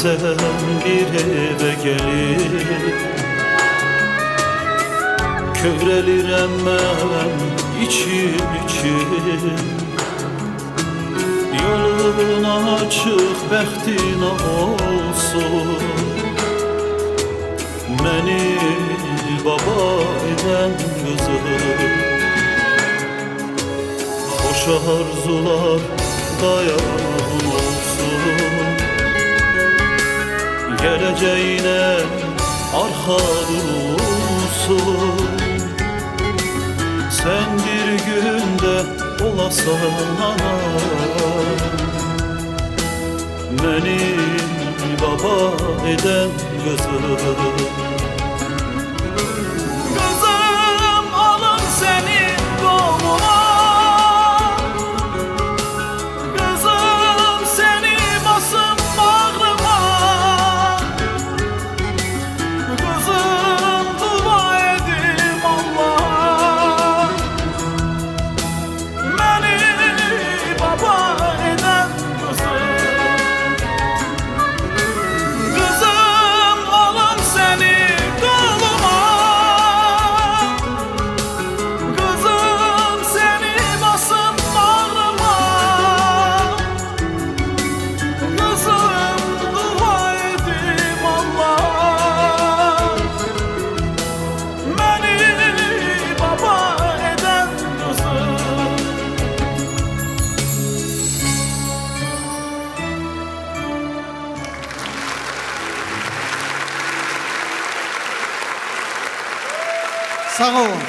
Bir eve gelip kövrelirem ben içim içim. Yolun açık, bextin olsun. Meni baba eden kızım. Hoş arzular dayağın olsun. Geleceğine arka dursun. Sen bir günde olasan ana. Meni baba eden kızım. Kızım, alım seni koluma. Kızım, seni basım bağrıma. Kızım, dua edim Allah'a. Meni baba eden kızım. Kızım, alım seni koluma. Kızım, seni basım bağrıma. Kızım, dua edim Allah'a. Meni baba eden kızım. Sağ olun.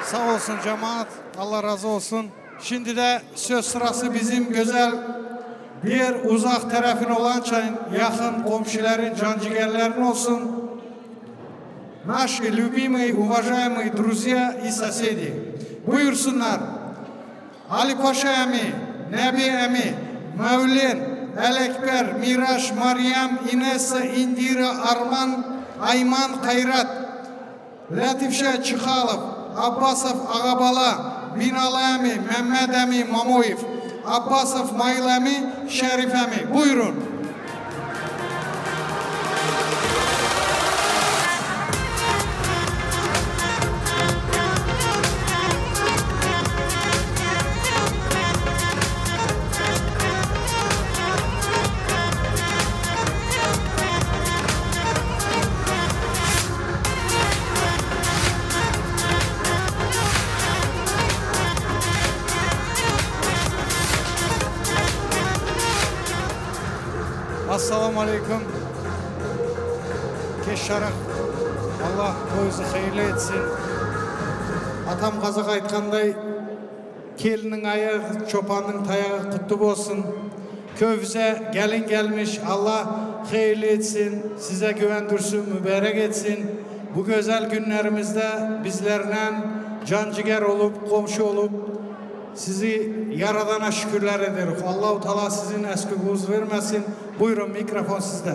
Sağ olsun cemaat. Allah razı olsun. Şimdi de söz sırası bizim güzel bir uzak tarafın olanca yakın komşuların, cancigerlerin olsun. Наши любимые, уважаемые друзья и соседи. Buyursunlar. Ali Paşa emi, Nebi emi, Mevlin, Elekber, Miraş, Meryem, İnesa, İndira, Arman, Ayman, Kayrat. Letîfşe Çixalov, Abbasov Ağabala, Bînali Emî, Mehmed Emî Mamoyîv, Abbasov Maîl Emî, Şerîf Emî. Buyurun. Esselamu Aleyküm. Keşarık. Allah toyuzu hayırlı etsin. Atam Kazak aytkanday, kelinin ayağı, çopanın tayağı kutlu olsun. Köyümüze gelin gelmiş, Allah hayırlı etsin, size güvendirsin, mübarek etsin. Bu güzel günlerimizde bizlerle can ciger olup, komşu olup sizi Yaradana şükürler ederiz. Allahu Teala sizin eskiliğinizi vermesin. Buyurun, mikrofon sizde.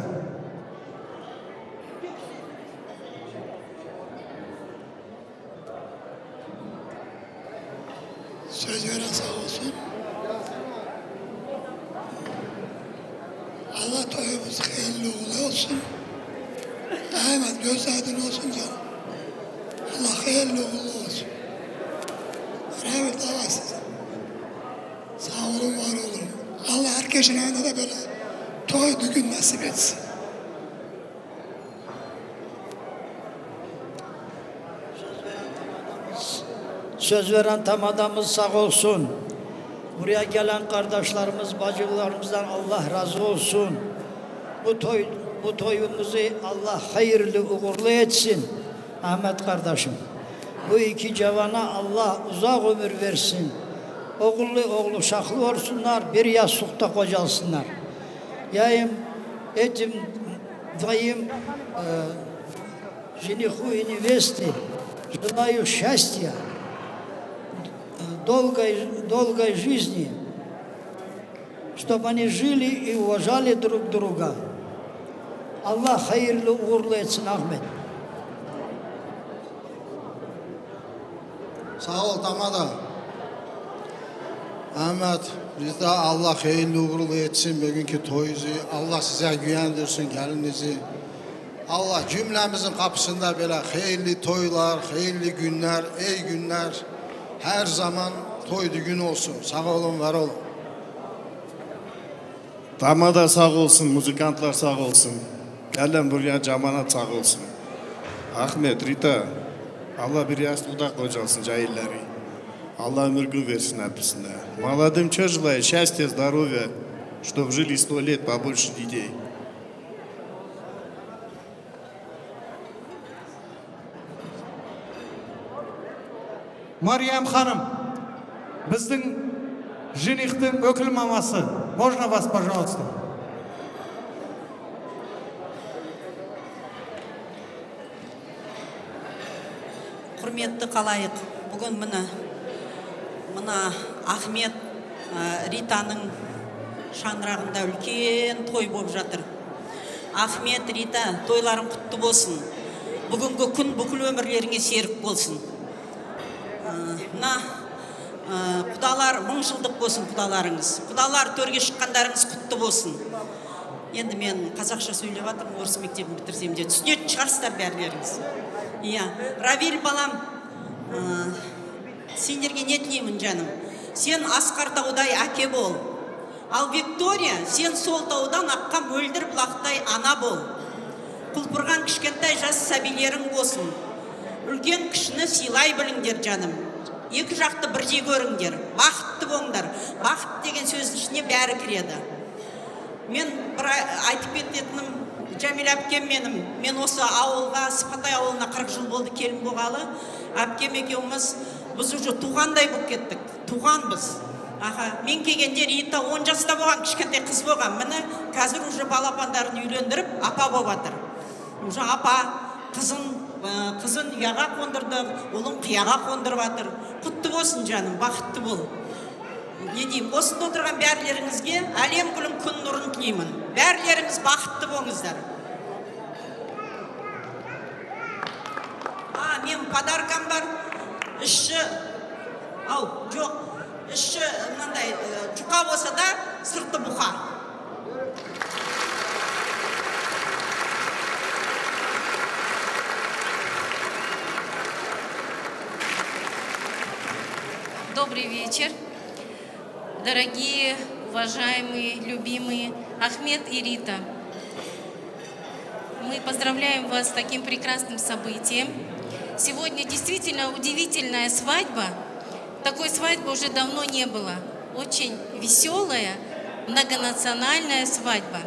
Söz veren sağ olsun. Allah toyumuz hayırlı uğurlu olsun. Rahmet göz aydın olsun canım. Allah hayırlı uğurlu olsun. Rahmet Allah size. Sağ olun, var olun. Allah herkesin evinde de böyle toy düğün nasip etsin. Söz veren tamadamız sağ olsun. Buraya gelen kardeşlerimiz, bacılarımızdan Allah razı olsun. Bu toy, bu toyumuzu Allah hayırlı uğurlu etsin. Ahmet kardeşim, bu iki cevana Allah uzak ömür versin. Oğullu oğlu şahlı olsunlar, bir yastıkta kocalsınlar. Я им, этим двоим, э, жениху и невесте желаю счастья, э, долгой, долгой жизни, чтобы они жили и уважали друг друга. Allah hayırlı uğurlu etsin Ahmet. Sağ ol, tamada. Ahmet, Rita, Allah hayırlı uğurlu etsin bugünkü toyunuzu. Allah size güvendirsin gelinizi. Allah cümlemizin kapısında böyle hayırlı toylar, hayırlı günler, iyi günler, her zaman toy düğün olsun. Sağ olun, var olun. Damada sağ olsun, muzikantlar sağ olsun. Gelen buraya cemaat sağ olsun. Ahmet, Rita, Allah bir yastıkta kocasın cahilleri. Allah ömür gün versin hepsine. Молодым чёжлай счастья, здоровья, чтоб жили сто лет, побольше детей. Meryem Hanım, bizim женихтың ökül maması. Можно вас, пожалуйста? Hurmetli halayıq, bugün mına, mına Ahmet, e, Ritanıñ şañrağında ülken toy bolıp yatır. Ahmet, Rita, toylarıñ qutlu bolsun. Bugünki kün bükül ömürleriñe şerik bolsun. E, mına, e, qudalar, mıñ yıllıq bolsun qudalarıñız. Qudalar, törge çıqqanlarıñız qutlu bolsun. Endi men qazaqsha söylep atırım, orus mektebini bitirsem de, tüşünetin şıǵarsızlar bärleriñiz. Ya, Ravil balam, ıı, senlerge ne tileymen, canım? Sen Asqar tavday ake bol. Al, Viktoriya, sen Sol tavdan aqqan möldir bulaqtay ana bol. Qulpurğan kişkentay jas sabiyleriñ bolsun. Ülken kişini sıylay biliñler, canım. Eki jaqtı birce körüñler. Baxıtlı bolıñlar. Baxıt degen sözniñ işine bäri kiredi. Men bir ay-, aytıp ketmedim, Cemile apkem menim. Men osı avulğa, Sıpatay avulına qırq yıl boldı kelin boğalı. Apkem ekewimiz, biz uje tuvğanday bolıp kettik. Tuvğan biz. Aha, men kelgende Rita on jasta boğan, kişkentay qız boğan. Mına, házir uje balapanlarını üylendirip, apa bolatır. Uje apa, qızın, e, qızın yağa qondırdı, ulun qıyağa qondırıp atır. Qutlu bolsun, canım, baxıtlı bol. Ne deyim, osında oturğan bärleriñizge alem gülüñ kün nurun tileymen. Bärleriñiz baxıtlı bolıñızlar. A, menim podarkam bar. Işi, au, coq. Işi, mınday, e, cuqa bolsa da, sırtı buqa. Добрый вечер, дорогие, уважаемые, любимые Ахмед и Рита. Мы поздравляем вас с таким прекрасным событием. Сегодня действительно удивительная свадьба. Такой свадьбы уже давно не было. Очень весёлая, многонациональная свадьба.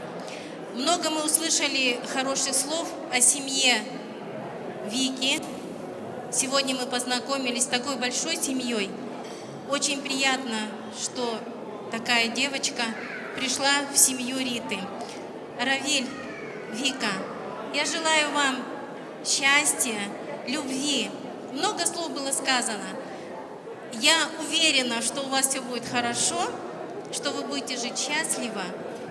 Много мы услышали хороших слов о семье Вики. Сегодня мы познакомились с такой большой семьёй. Очень приятно, что такая девочка пришла в семью Риты. Равиль, Вика, я желаю вам счастья, любви. Много слов было сказано. Я уверена, что у вас всё будет хорошо, что вы будете жить счастливо,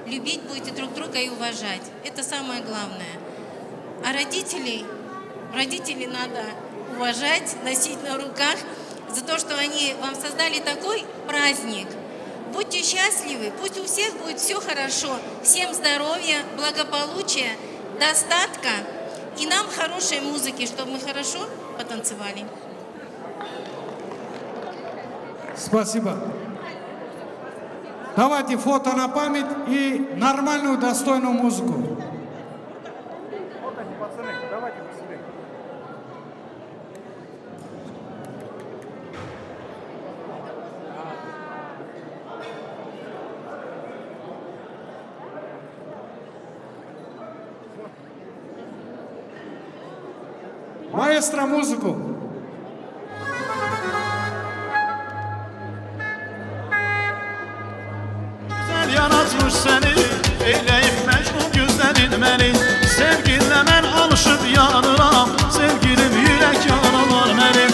любить будете друг друга и уважать. Это самое главное. А родителей, родителей надо уважать, носить на руках за то, что они вам создали такой праздник. Будьте счастливы, пусть у всех будет всё хорошо. Всем здоровья, благополучия, достатка и нам хорошей музыки, чтобы мы хорошо потанцевали. Спасибо. Давайте фото на память и нормальную, достойную музыку. Маэстро, музыку! Güzel yaratmış seni, eyleyip mecnun gözlerin beni. Sevginle ben alışıp yanıram, sevgilim yürek yaralar benim.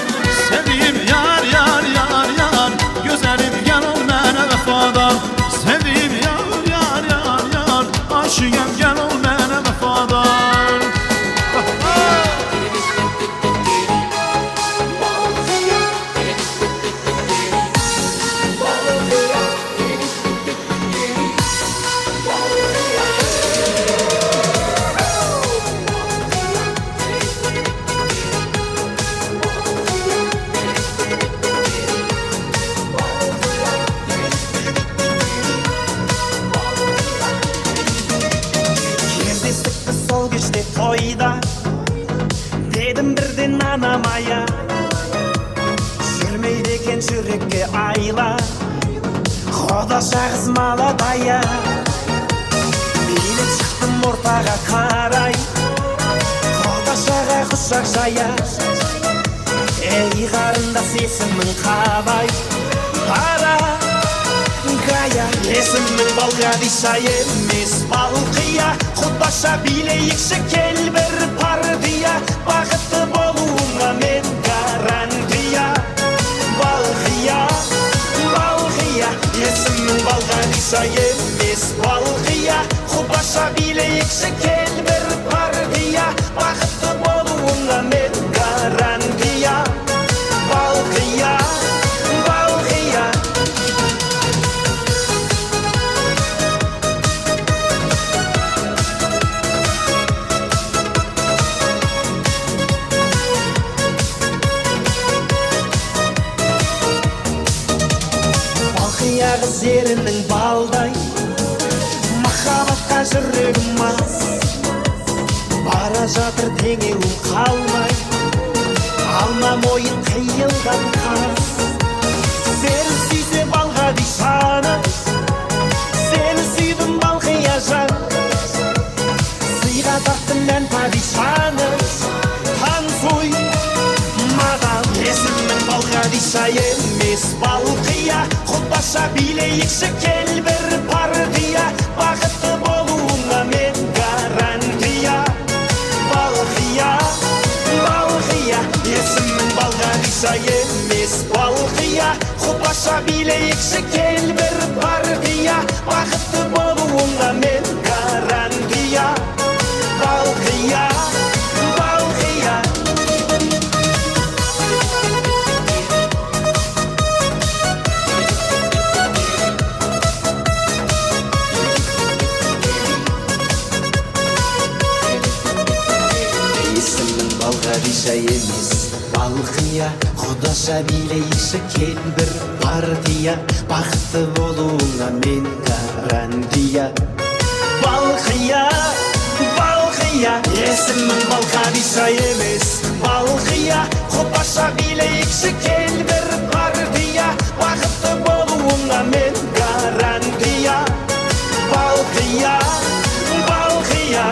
Sevdiğim yar, yar, yar, yar, gözlerim gel ol bana vefadar. Sevdiğim yar, yar, yar, yar, aşığım gel ol bana vefadar. Giştê toyda dedim birdên nana maya. Şirmeydêkên şirikê ayla. Xweda şax zmala daya. Bîle çıktım ortağa karay. Xweda şaxa xuşak jaya. Ey xarında sesim min qavay. Para gaya. Sesim min balga dişaye. Mes balqiya. Xweda şa bîle yek şekil bir partiya. Baxit bolûna min garantiya. Balxiya, balxiya, yesim min balxa dîsa yemês balxiya. Xu başa bîle yek şekil bir partiya. Baxit bolûna min garantiya. Balxiya, balxiya. Balxiya xizêrinin balday. Mexabet qajirê mas. Baraja tir têngê û qalmay. Alma moyin qeyildan qas. Sêr sîsê balxa dîşana. Sêr sîdin balxiya jan. Sîra taxtin nen padîşana. Hansoy mada. Resim min balxa dîşaye. Mês balxiya. Xu başa bîle yek şekil bir partiya. Baxit bolûna min garantiya. Balxiya, balxiya. Yesim min balxa dîsa yemês balxiya. Xu başa bîle yek şekil bir partiya. Baxit bolûna min garantiya. Balxiya, balxiya. Yesim min balxa dîsa yemês balxiya. Xu daşa bîle yek şekil bir partiya. Baxit bolûna min garantiya. Balxiya, balxiya. Yesim min balxa dîsa yemês balxiya. Xu başa bîle yek şekil bir partiya. Baxit bolûna min garantiya. Balxiya, balxiya.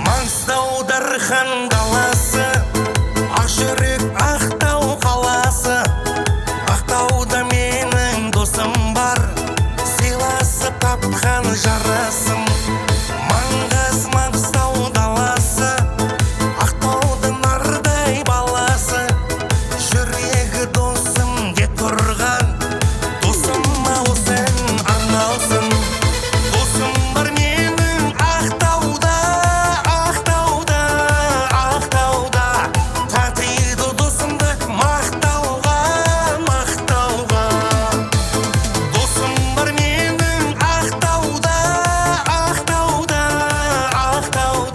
Mangstau derxan galası, aşırık Ahtau qalası, Ahtauda menin dostum bar, silası qapqan jarasım. Mangas Mangstau dalası, Ahtauda narday balası, jüregi dostum getirgan, dostum olsun arnalsın. Dostum bar menin Ahtauda, Ahtauda, Ahtauda. Tatydı dostumda maqtavğa, maqtavğa. Dostum bar menin Ahtauda, Ahtauda, Ahtauda.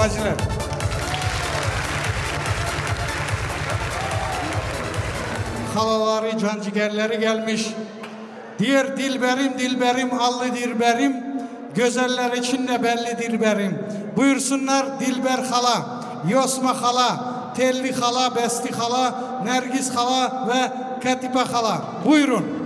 Bacılar. Halaları, cancigerleri gelmiş. Diyor dilberim, dilberim, allı dilberim, gözeller içinde belli dilberim. Buyursunlar Dilber hala, Yosma hala, Telli hala, Besti hala, Nergis hala ve Katipa hala. Buyurun.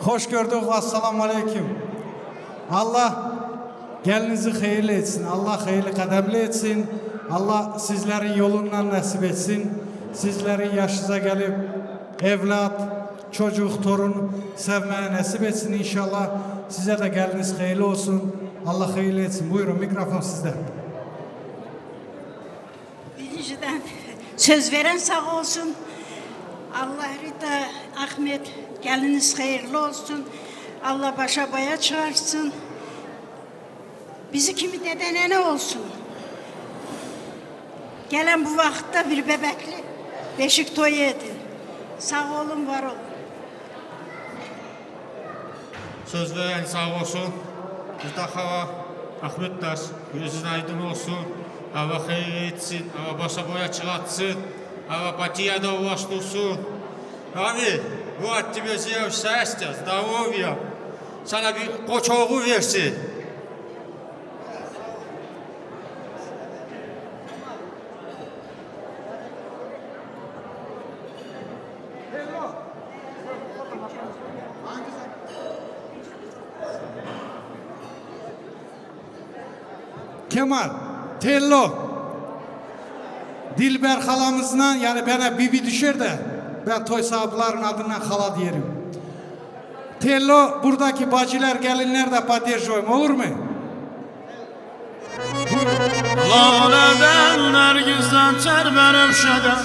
Hoş gördük. Esselamu aleyküm. Allah gelinizi hayırlı etsin. Allah hayırlı kademli etsin. Allah sizlerin yolundan nasip etsin. Sizlerin yaşınıza gelip evlat, çocuk, torun sevmeye nasip etsin inşallah. Size de geliniz hayırlı olsun. Allah hayırlı etsin. Buyurun, mikrofon sizde. Birinciden söz veren sağ olsun. Allah Rita Ahmet, geliniz hayırlı olsun. Allah başa baya çıkarsın. Bizi kimi dede nene olsun. Gelen bu vakıtta bir bebekli beşik toyu edin. Sağ olun, var olun. Söz veren sağ olsun. Rita hala, Ahmet Daş, gözün aydın olsun. Allah hayır etsin. Allah başa boya çıkartsın. Allah patiye de ulaştırsın. Abi, bu attı bizi ya, şaştı, здоровья. Sana bir koç oğlu versin. Kemal, Tello. Dilber halamızdan, yani bana bibi düşer de, ben toy sahiplerin adından hala diyelim. Tello, buradaki bacılar, gelinler de patir joyma, olur mu? Laleden, nergizden, ter benevşeden,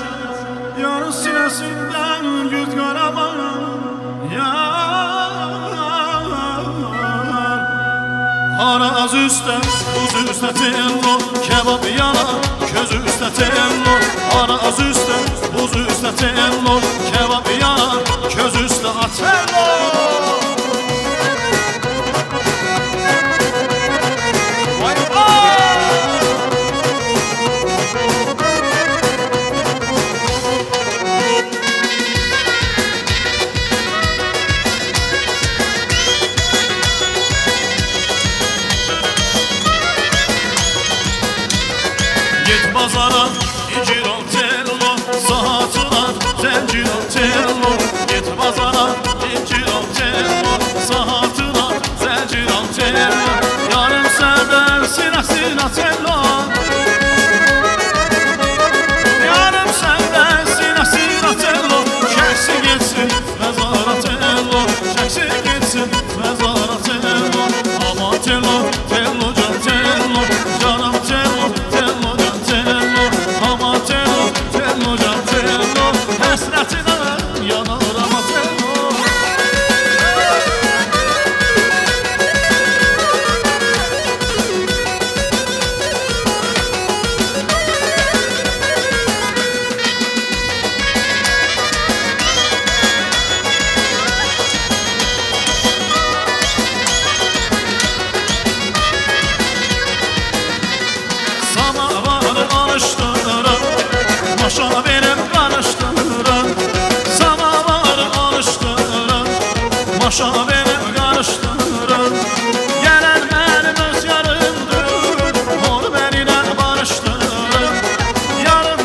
yar sinesinden güt karaman, yar. Hara az üstte, buz üstte tello, kebap yanar, köz üstte tello. Hara az üstte, buz üstte tello, kebap yanar, köz üstte atello. Git bazara, incir al tello, saatına zencir al tello. Git bazara, incir al tello, saatına zencir al tello. Yarım senden sine sine tello. Yarım senden sine sine tello. Çeksin gitsin mezara tello. Çeksin gitsin mezara tello. Ama tello, tello can tello. Canım tello, tello can tello. Ama tello, tello can tello. Hasretine yanar ama tello. Samavarı alıştırın, maşa verip karıştırın. Samavarı alıştırın, maşa verip karıştırın. Gelen benim öz yarımdır, onu benimle barıştırın. Yarım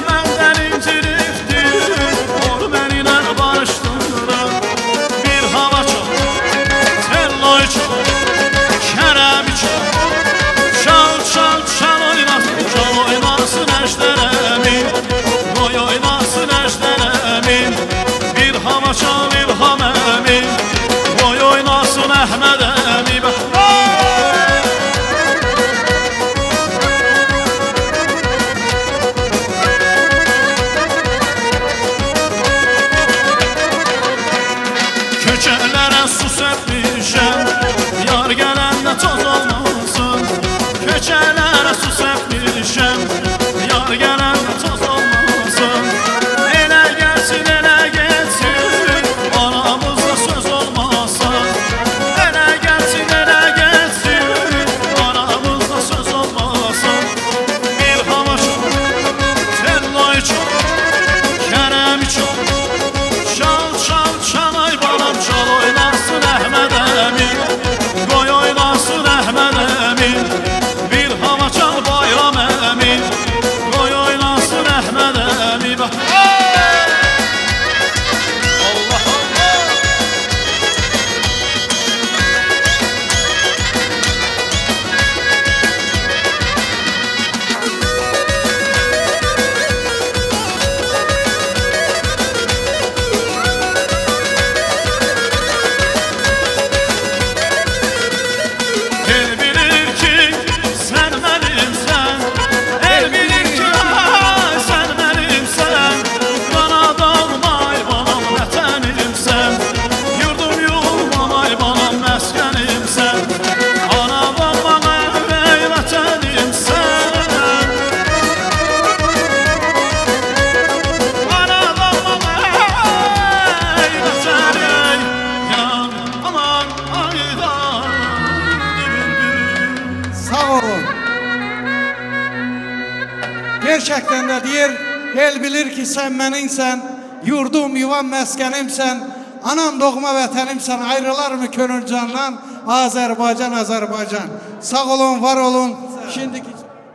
Gerçekten de diyor, el bilir ki sen benimsen, yurdum, yuvam, meskenimsen, anam, doğma vetenimsen, ayrılır mı gönül candan? Azerbaycan, Azerbaycan. Sağ olun, var olun. Şimdiki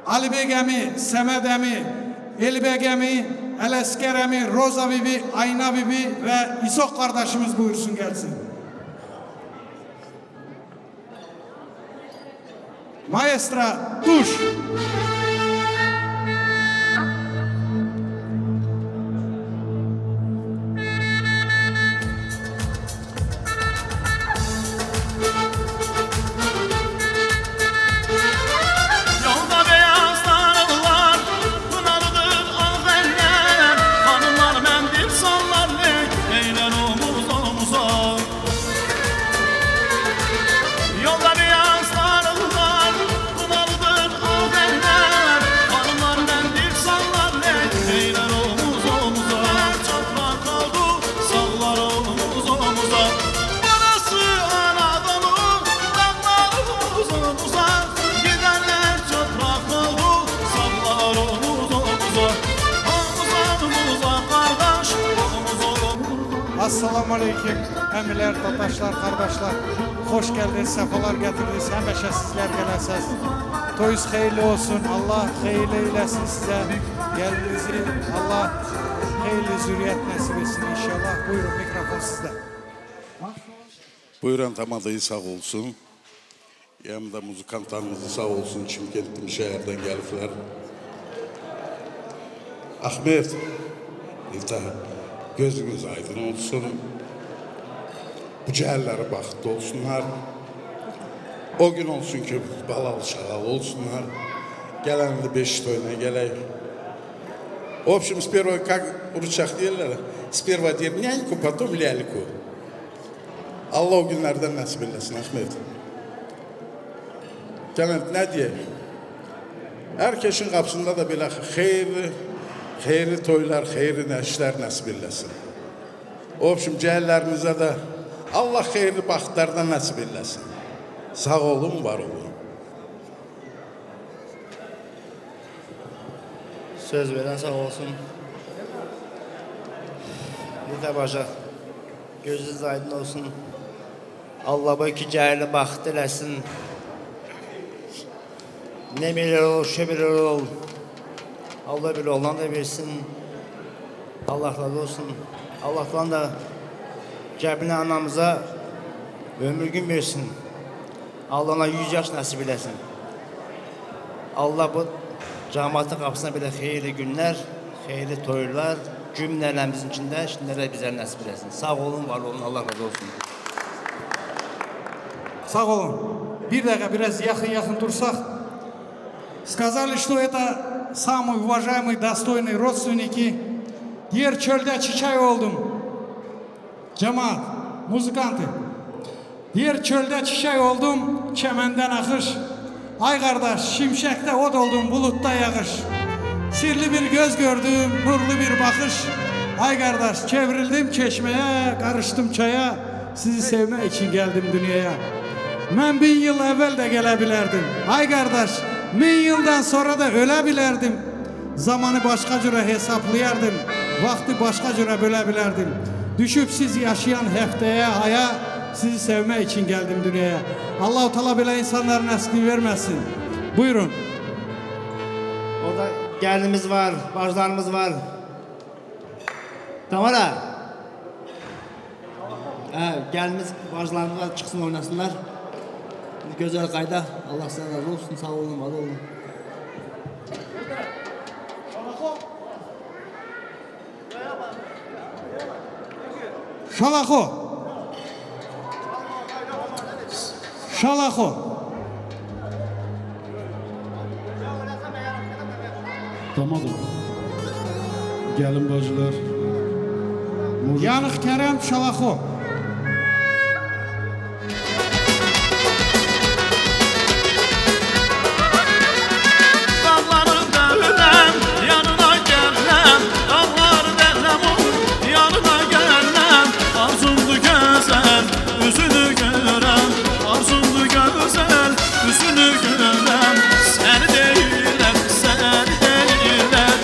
Ali Beg Emi, Semed Emi, Eli Beg Emi, El Esker Emi, Roza Bibi, Ayna Bibi ve İsok kardeşimiz buyursun gelsin. Maestra, tuş. Yolda beyaz darlılar, pınardır ah eller, hanımlar mendil sallar, ley, leyler omuz omuza. Yolda beyaz darlılar, pınardır ah eller, hanımlar mendil sallar, ley, leyler omuz omuza. Toprak oldu, sağlar omuz omuza. Burası Anadolu, dağlar omuz omuza. Gidenler toprak oldu, sağlar omuz omuza. Omuz omuza kardeş, omuz omuza. Esselamu Aleyküm, emiler, tataşlar, kardeşler. Hoş geldiniz, sefalar getirdiniz. Hemişe sizler gelesiz. Toyuz hayırlı olsun, Allah hayırlı eylesin size. Geldiğinizi Allah hayırlı zürriyet nasip etsin inşallah. Buyurun, mikrofon sizde. Buyurun, Tamadayı sağ olsun. Yanında muzikantlarımız sağ olsun, Çimkentli şehirden geldiler. Ahmet, İlta, gözünüz aydın olsun. Bu cehenleri bahtlı olsunlar. O gün olsun ki balalı şagalı olsunlar. Gelen de beş toyuna geley. В общем, с первой, как в ручах делали, с первой деревняньку, потом ляльку. Allah o günlerden nasip eylesin Ahmet. Kement ne diye? Herkesin kapısında da böyle hayırlı, hayırlı toylar, hayırlı neşler nasip eylesin. O şimdi cehenlerimize de Allah hayırlı bahtlardan nasip eylesin. Sağ olun, var olun. Söz veren sağ olsun. Yeter Paşa. Gözünüz aydın olsun. Allah bu iki cehili baht eylesin. Ne bilir ol, şu bilir ol. Allah bir olan da versin. Allah razı olsun. Allah'tan da cebine anamıza ömür gün versin. Allah ona yüz yaş nasip eylesin. Allah bu cemaatin kapısına böyle hayırlı günler, hayırlı toylar, cümlelerimizin içinde şimdilere bizler nasip eylesin. Sağ olun, var olun, Allah razı olsun. Sağ olun. Bir dakika, biraz yakın yakın dursak. Сказали, что это самый уважаемый, достойный родственники. Diğer çölde çiçek oldum. Cemaat, muzikanti. Diğer çölde çiçek oldum, çemenden akış. Ay kardeş, şimşekte ot oldum, bulutta yağış. Sirli bir göz gördüm, nurlu bir bakış. Ay kardeş, çevrildim çeşmeye, karıştım çaya. Sizi sevmek için geldim dünyaya. Ben bin yıl evvel de gelebilirdim. Ay kardeş, bin yıldan sonra da ölebilirdim. Zamanı başka cüre hesaplayardım. Vakti başka cüre bölebilirdim. Düşüp siz yaşayan hefteye, aya, sizi sevmek için geldim dünyaya. Allahu Teala böyle insanların eskini vermesin. Buyurun. Orada geldiğimiz var, bacılarımız var. Tamara. He, geldiğimiz bacılarımız var, çıksın oynasınlar. Güzel kayda. Allah sizden razı olsun. Sağ olun, var olun. Şalaxo. Şalaxo. Tamam. Gelin bacılar. Yanıq Kerem, Şalaxo. Dağları delem, yanına gelem, dağları delem, yanına gelem, arzumdu güzel, yüzünü görem, arzumdu güzel, yüzünü görem, seni değilim, seni değilim.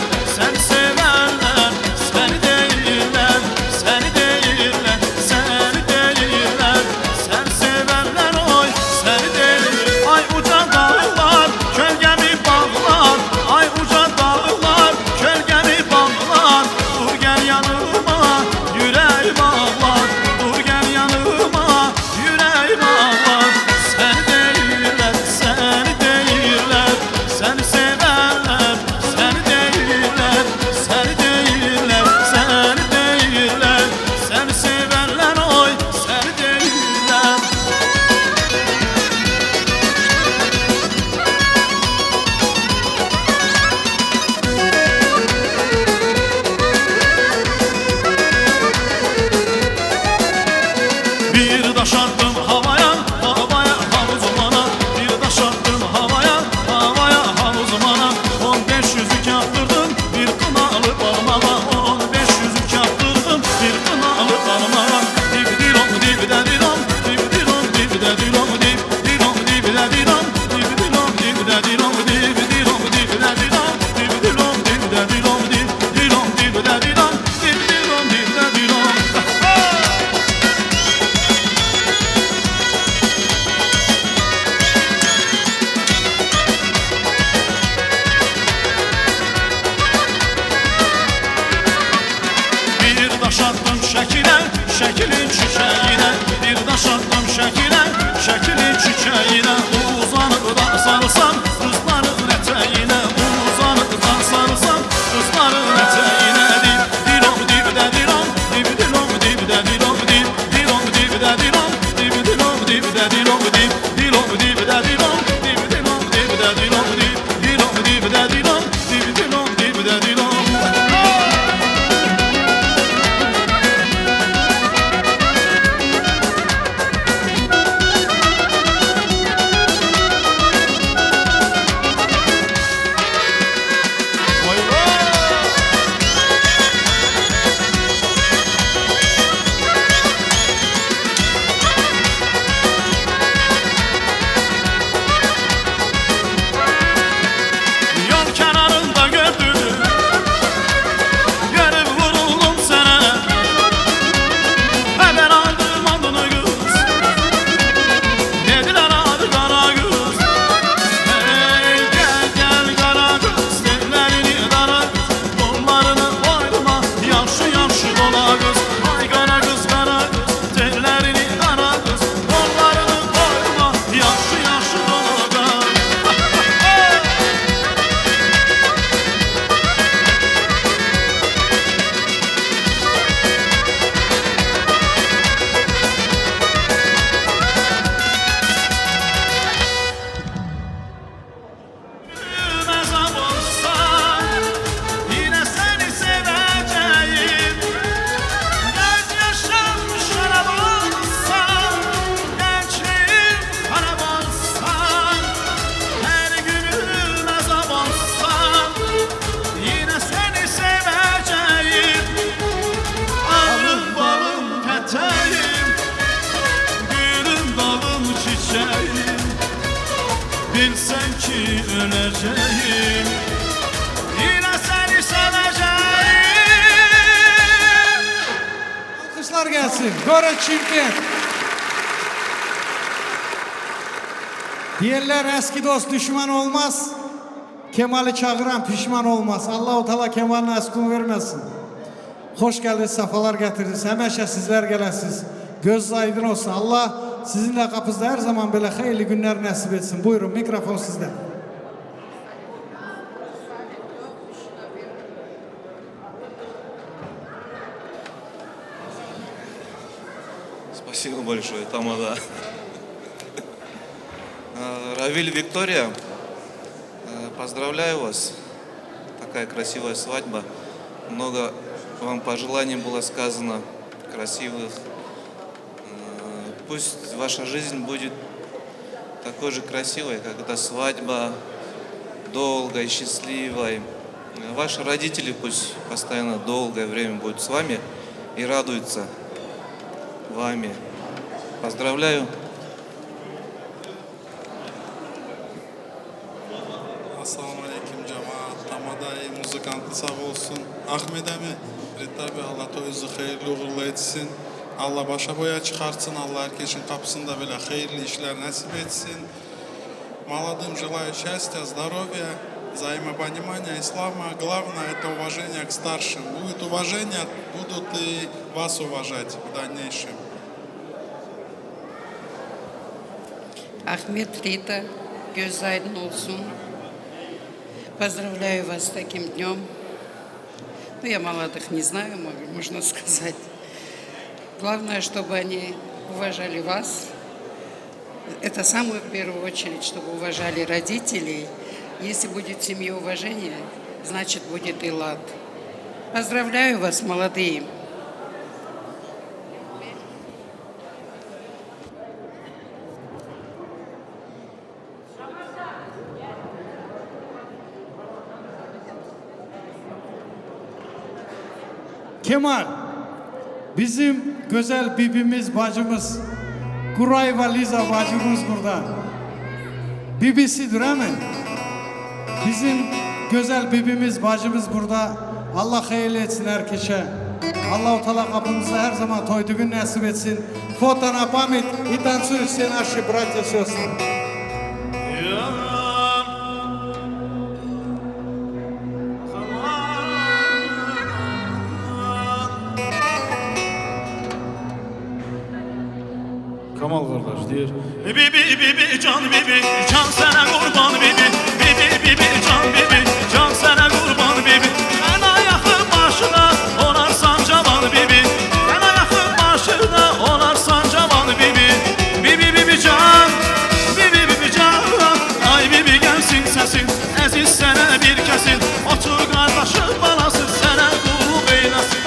Döneceğim, yine seni seveceğim. Alkışlar gelsin. Göre çirkin. Diyorlar eski dost düşman olmaz. Kemal'i çağıran pişman olmaz. Allahu Teala Kemal'in aşkını vermesin. Hoş geldiniz, sefalar getirdiniz. Hemişe sizler gelesiz. Göz aydın olsun. Allah sizinle kapınızda her zaman böyle hayırlı günler nasip etsin. Buyurun, mikrofon sizde. Спасибо большое, тамада. Э, Равиль, Виктория, э, поздравляю вас. Такая красивая свадьба. Много вам пожеланий было сказано, красивых. Э, пусть ваша жизнь будет такой же красивой, как эта свадьба, долгой, счастливой. Э, ваши родители пусть постоянно долгое время будут с вами и радуются вами. Поздравляю. Esselamu aleyküm cemaat. Tamadayı muzikantı sağ olsun. Ahmet abi, Rita abi, Allah toyunuzu hayırlı uğurlu etsin. Allah başa boya çıkartsın. Allah herkesin kapısında böyle hayırlı işler nasip etsin. Молодым желаю счастья, здоровья, взаимопонимания и самое главное, это уважение к старшим. Будет уважение, будут и вас уважать в дальнейшем. Ахмед, Рита, göz aydın olsun. Поздравляю вас с таким днём. Ну, я молодых не знаю, мо-, можно сказать. Главное, чтобы они уважали вас. Это самое в первую очередь, чтобы уважали родителей. Если будет в семье уважение, значит, будет и лад. Поздравляю вас, молодые. Kemal, bizim güzel bibimiz, bacımız, Kurayva Liza bacımız burada. Bibisidir, değil mi? Bizim güzel bibimiz, bacımız burada. Allah hayırlı etsin herkese. Allahu Teala kapımıza her zaman toy düğün nasip etsin. Foto на память и танцуют все наши братья и сестры. Kamal kardeş diyor. Bibi, bibi, can bibi, can sana kurban bibi. Bibi, bibi, can bibi, can sana kurban bibi. Sen ayakın başına onarsan cavan bibi. Sen ayakın başına onarsan cavan bibi. Bibi, bibi, can, bibi, bibi, can. Ay bibi gelsin sesin, eziz sana bir kesin. Otur kardeşim balası sana kulluk eylesin.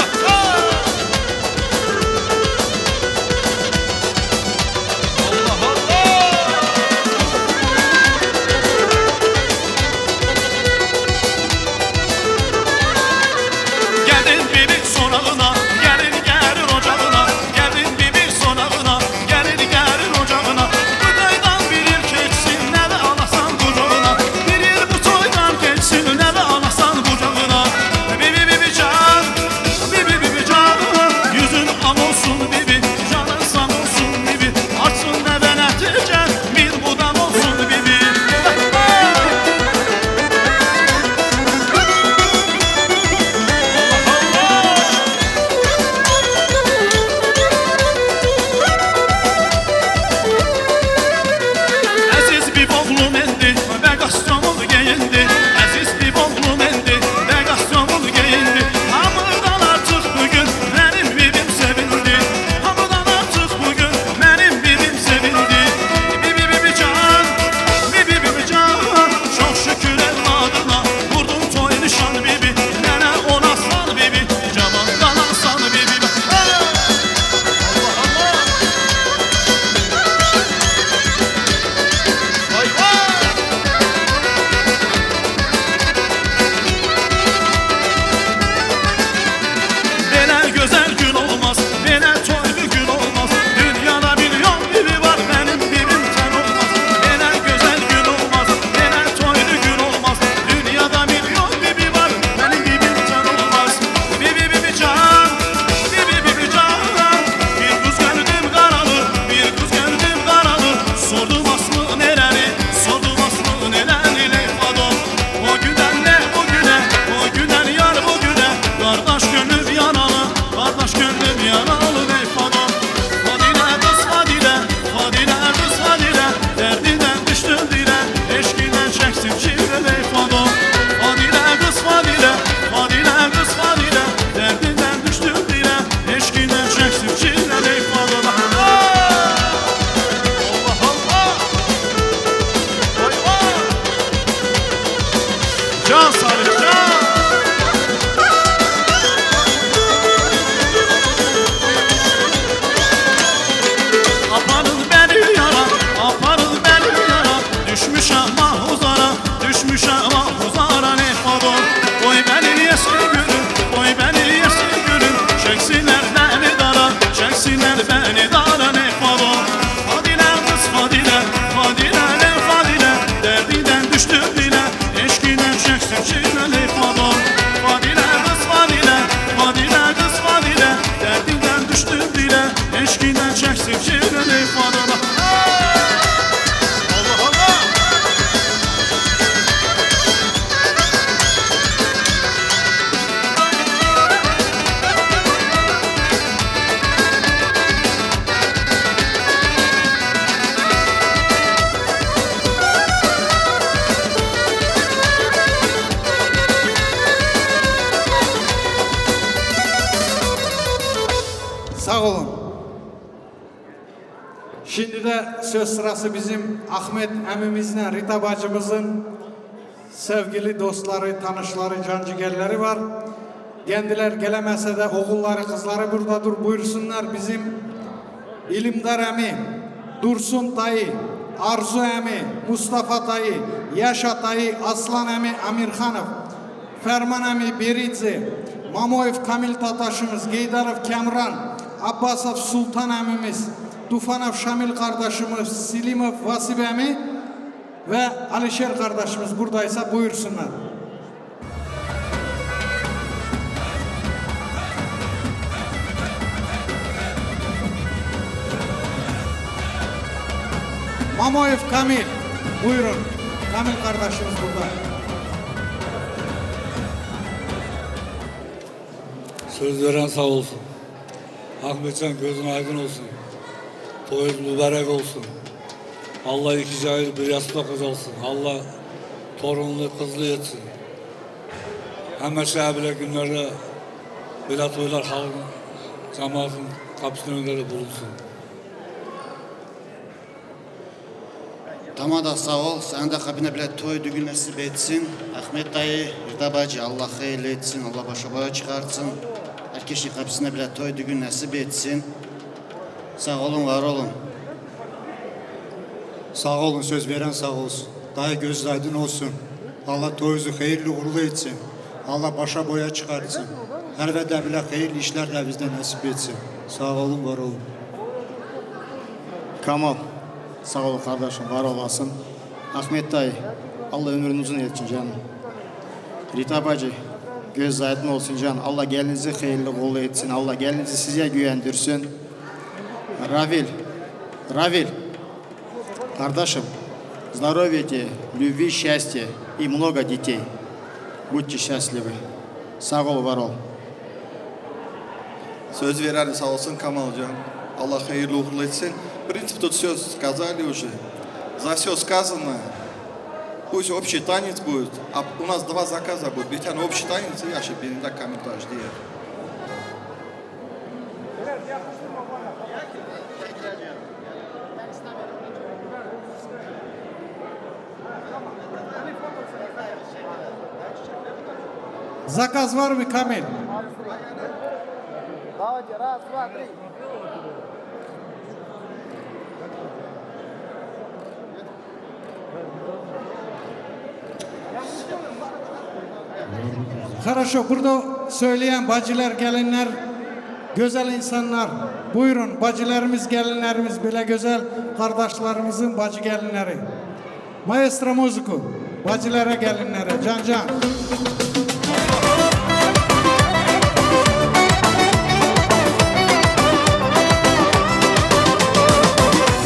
Gelin bibi sonağına, gelin gelir ocağına. Gelin bibi sonağına, gelin gelir ocağına. Bu toydan bir yıl geçsin, ne de alasan kucağına. Bir yıl bu toydan geçsin, ne de alasan kucağına. Can Salih, can! Aparın beni yara, aparın beni yara. Düşmüş ama huzara, düşmüş ama huzara ne fado. Koy beni yesin gülüm, koy beni yesin gülüm. Çeksinler beni dara, çeksinler beni dara ne fado. Fadile kız Fadile, Fadile ne Fadile. Derdinden düştüm bile, eşkine çeksin çile ne fado. Fadile kız Fadile, Fadile kız Fadile. Derdinden düştüm bile, eşkine çeksin çile ne fado. Allah Allah! Sağ olun. Şimdi de söz sırası bizim Ahmet emimizle Rita bacımızın sevgili dostları, tanışları, cancigerleri var. Kendiler gelemese de oğulları, kızları burada dur, buyursunlar. Bizim İlimdar emi, Dursun dayı, Arzu emi, Mustafa dayı, Yaşa dayı, Aslan emi, Amirhanov, Ferman emi, Beridze, Mamoyev Kamil dadaşımız, Geydanov Kamran, Abbasov Sultan emimiz, Tufanov Şamil kardeşimiz, Silimov Vasip emi ve Alişer kardeşimiz buradaysa buyursunlar. Mamoyev Kamil, buyurun. Kamil kardeşimiz burada. Söz veren sağ olsun. Ahmetcan, gözün aydın olsun. Toyunuz mübarek olsun. Allah iki cahil bir yastıkta kocalsın. Allah torunlu, kızlı etsin. Hemen şöyle bile günlerde böyle toylar halkın, cemaatin kapısının önünde de bulunsun. Tamam da sağ ol. Sen de kapına bile toy düğün nasip etsin. Ahmet dayı, Rıza bacı, Allah hayırlı etsin. Allah başa boya çıkartsın. Herkesin kapısına bile toy düğün nasip etsin. Sağ olun, var olun. Sağ olun, söz veren sağ olsun. Dayı gözün aydın olsun. Allah toyunuzu hayırlı uğurlu etsin. Allah başa boya çıkartsın. Her ve de bile hayırlı işler de bizden nasip etsin. Sağ olun, var olun. Kamal, sağ ol kardeşim, var olasın. Ahmet dayı, Allah ömrünü uzun etsin canım. Rita bacı, göz aydın olsun canım. Allah gelinizi hayırlı uğurlu etsin. Allah gelinizi size güvendirsin. Ravil, Ravil, kardeşim, здоровья тебе, любви, счастья и много детей. Будьте счастливы. Sağ ol, var ol. Söz veren sağ olsun Kamalcan. Allah hayırlı uğurlu etsin. В принципе, тут все сказали уже. За все сказано. Пусть общий танец будет. А у нас два заказа будет. Bir tane общий танец и aşağı birinde Kamil Taş diye. Заказ var mı Kamil? Давайте, раз, два, три. Хорошо, burada söyleyen bacılar, gelinler, güzel insanlar. Buyurun, bacılarımız, gelinlerimiz, böyle güzel kardeşlerimizin bacı gelinleri. Maestro muziku, bacılara, gelinlere, can can.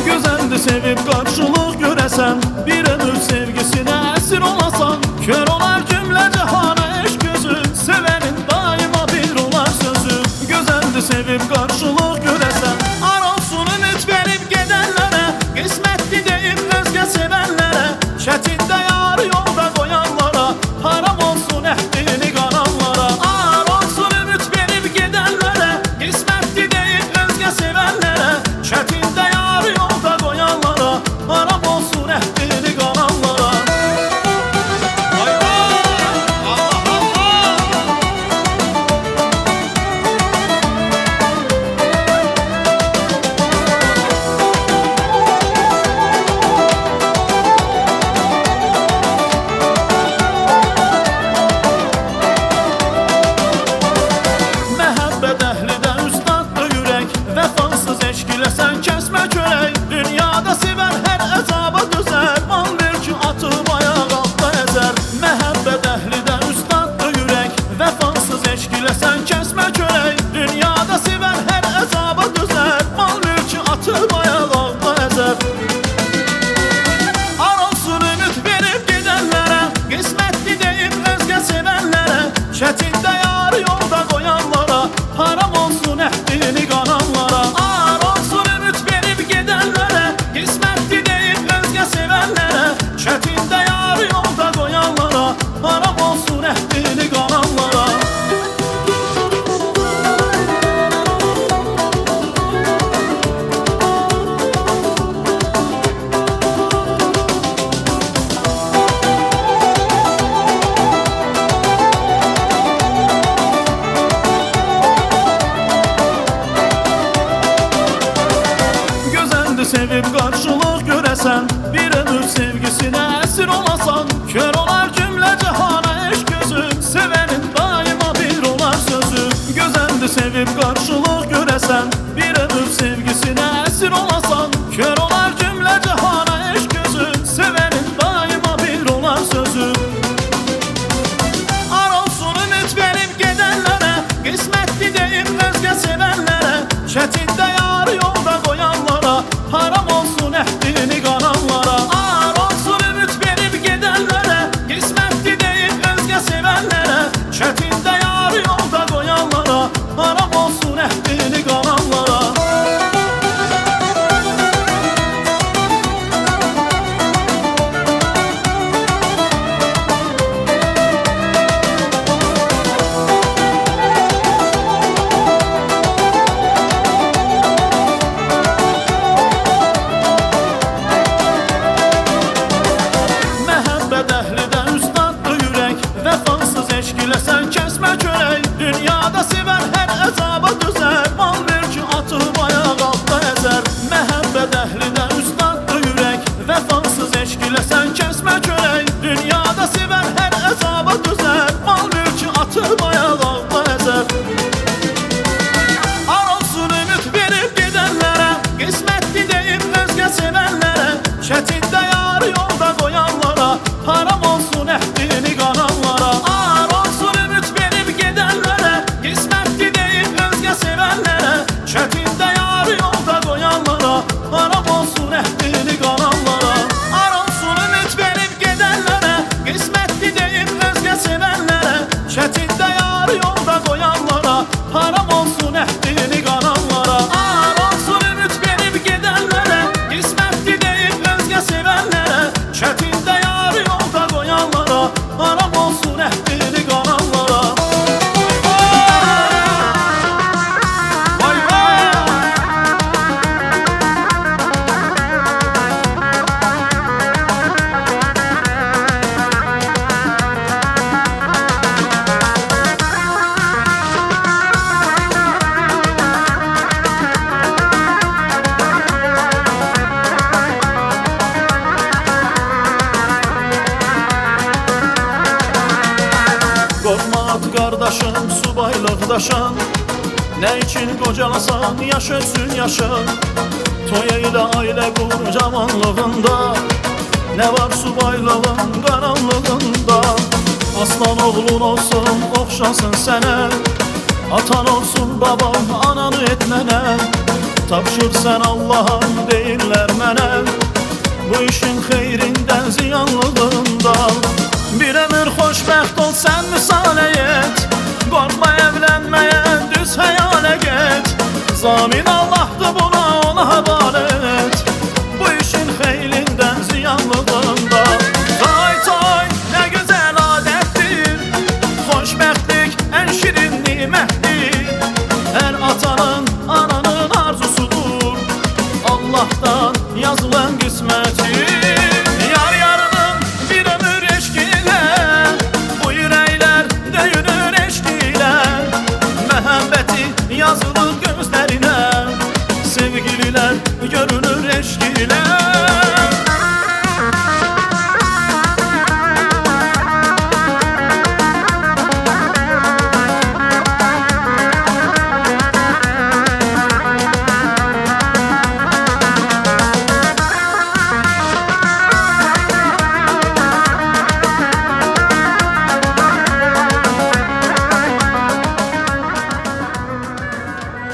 Gözeldi sevip karşılık göresen, bir ömür sevgisine esir olasan. Kör olar cümle cihana eş gözü, sevenin daima bir olar sözü. Gözeldi sevip karşılık göresen, ar olsun ümit verip gedenlere, kısmetli deyip özge sevenlere, çetinde yar yolda koyanlara, haram olsun ehdini karanlara. Ar olsun ümit verip gedenlere, kısmetli deyip özge sevenlere, çetinde yar yolda koyanlara, haram olsun ehdini karanlara. Vay vay! Karşılık göresen, bir ömür sevgisine esir olasan, kör olar cümle cihana eş gözün, sevenin daima bir olar sözü. Güzeldi sevip karşılık göresen, bir ömür sevgisine esir olasan, kör olar cümle cihana eş gözün, sevenin daima bir olar sözü. Ar olsun ümit verip gedenlere, kısmetti deyip özge sevenlere, çetinde yar yolda koyanlara, haram olsun ehdini kananlara. Ar olsun ümit verip gedenlere, kısmetti deyip özge sevenlere, çetinde yar yolda koyanlara, haram olsun ehdini kananlara. Mehebbet ehli de üstaddı yürek, vefasız eşk ile sen kesme çörek. Dünyada sever her ezaba düzer, mal mülkü atı bayağı altta ezer. Mehebbet ehli de üstaddı yürek, vefasız eşk ile sen kesme çörek. Dünyada sever her ezaba düzer, mal mülkü atı bayağı altta ezer. Ar olsun ümit verip gidenlere, kısmetti deyip özge sevenlere, çetinde yar yolda koyanlara, haram olsun ehdini kananlara. Ar olsun ümit verip gidenlere, kısmetti deyip özge sevenlere, çetinde yar yolda koyanlara, haram olsun ehdini kananlara. Ar olsun ümit verip gidenlere, kısmetti deyip özge sevenlere, çetinde yar yolda koyanlara, haram olsun ehdini kananlara. Ar olsun ümit verip gidenlere, kısmetti deyip özge sevenlere, çetinde yar yolda koyanlara, haram olsun ehdini kananlara. Vay vay! Korkma at kardeşim, subaylıkdaşın. Ne için kocalasan, yaş ötsün yaşın. Toy eyle, aile kur cavanlığında. Ne var subaylığın karanlığında? Aslan oğlun olsun, okşasın seni. Atan olsun babam, ananı etmene. Tapşır sen Allah'a, değiller mene. Bu işin xeyrinden, ziyanlığından. Bir ömür hoşbext ol, sen müsaade et. Korkma evlenmeye, düz hayale git. Zamin Allah'tı, buna ona havale et. Bu işin xeyrinden, ziyanlığından. Tay tay, ne güzel adettir. Hoşbehtlik en şirin nimettir. Her atanın, ananın arzusudur. Allah'tan yazılan kısmeti. Yar yarının bir ömür eşk ile, bu yürekler dövünür eşk ile. Mehabbeti yazılır gözlerine, sevgililer görünür eşk ile.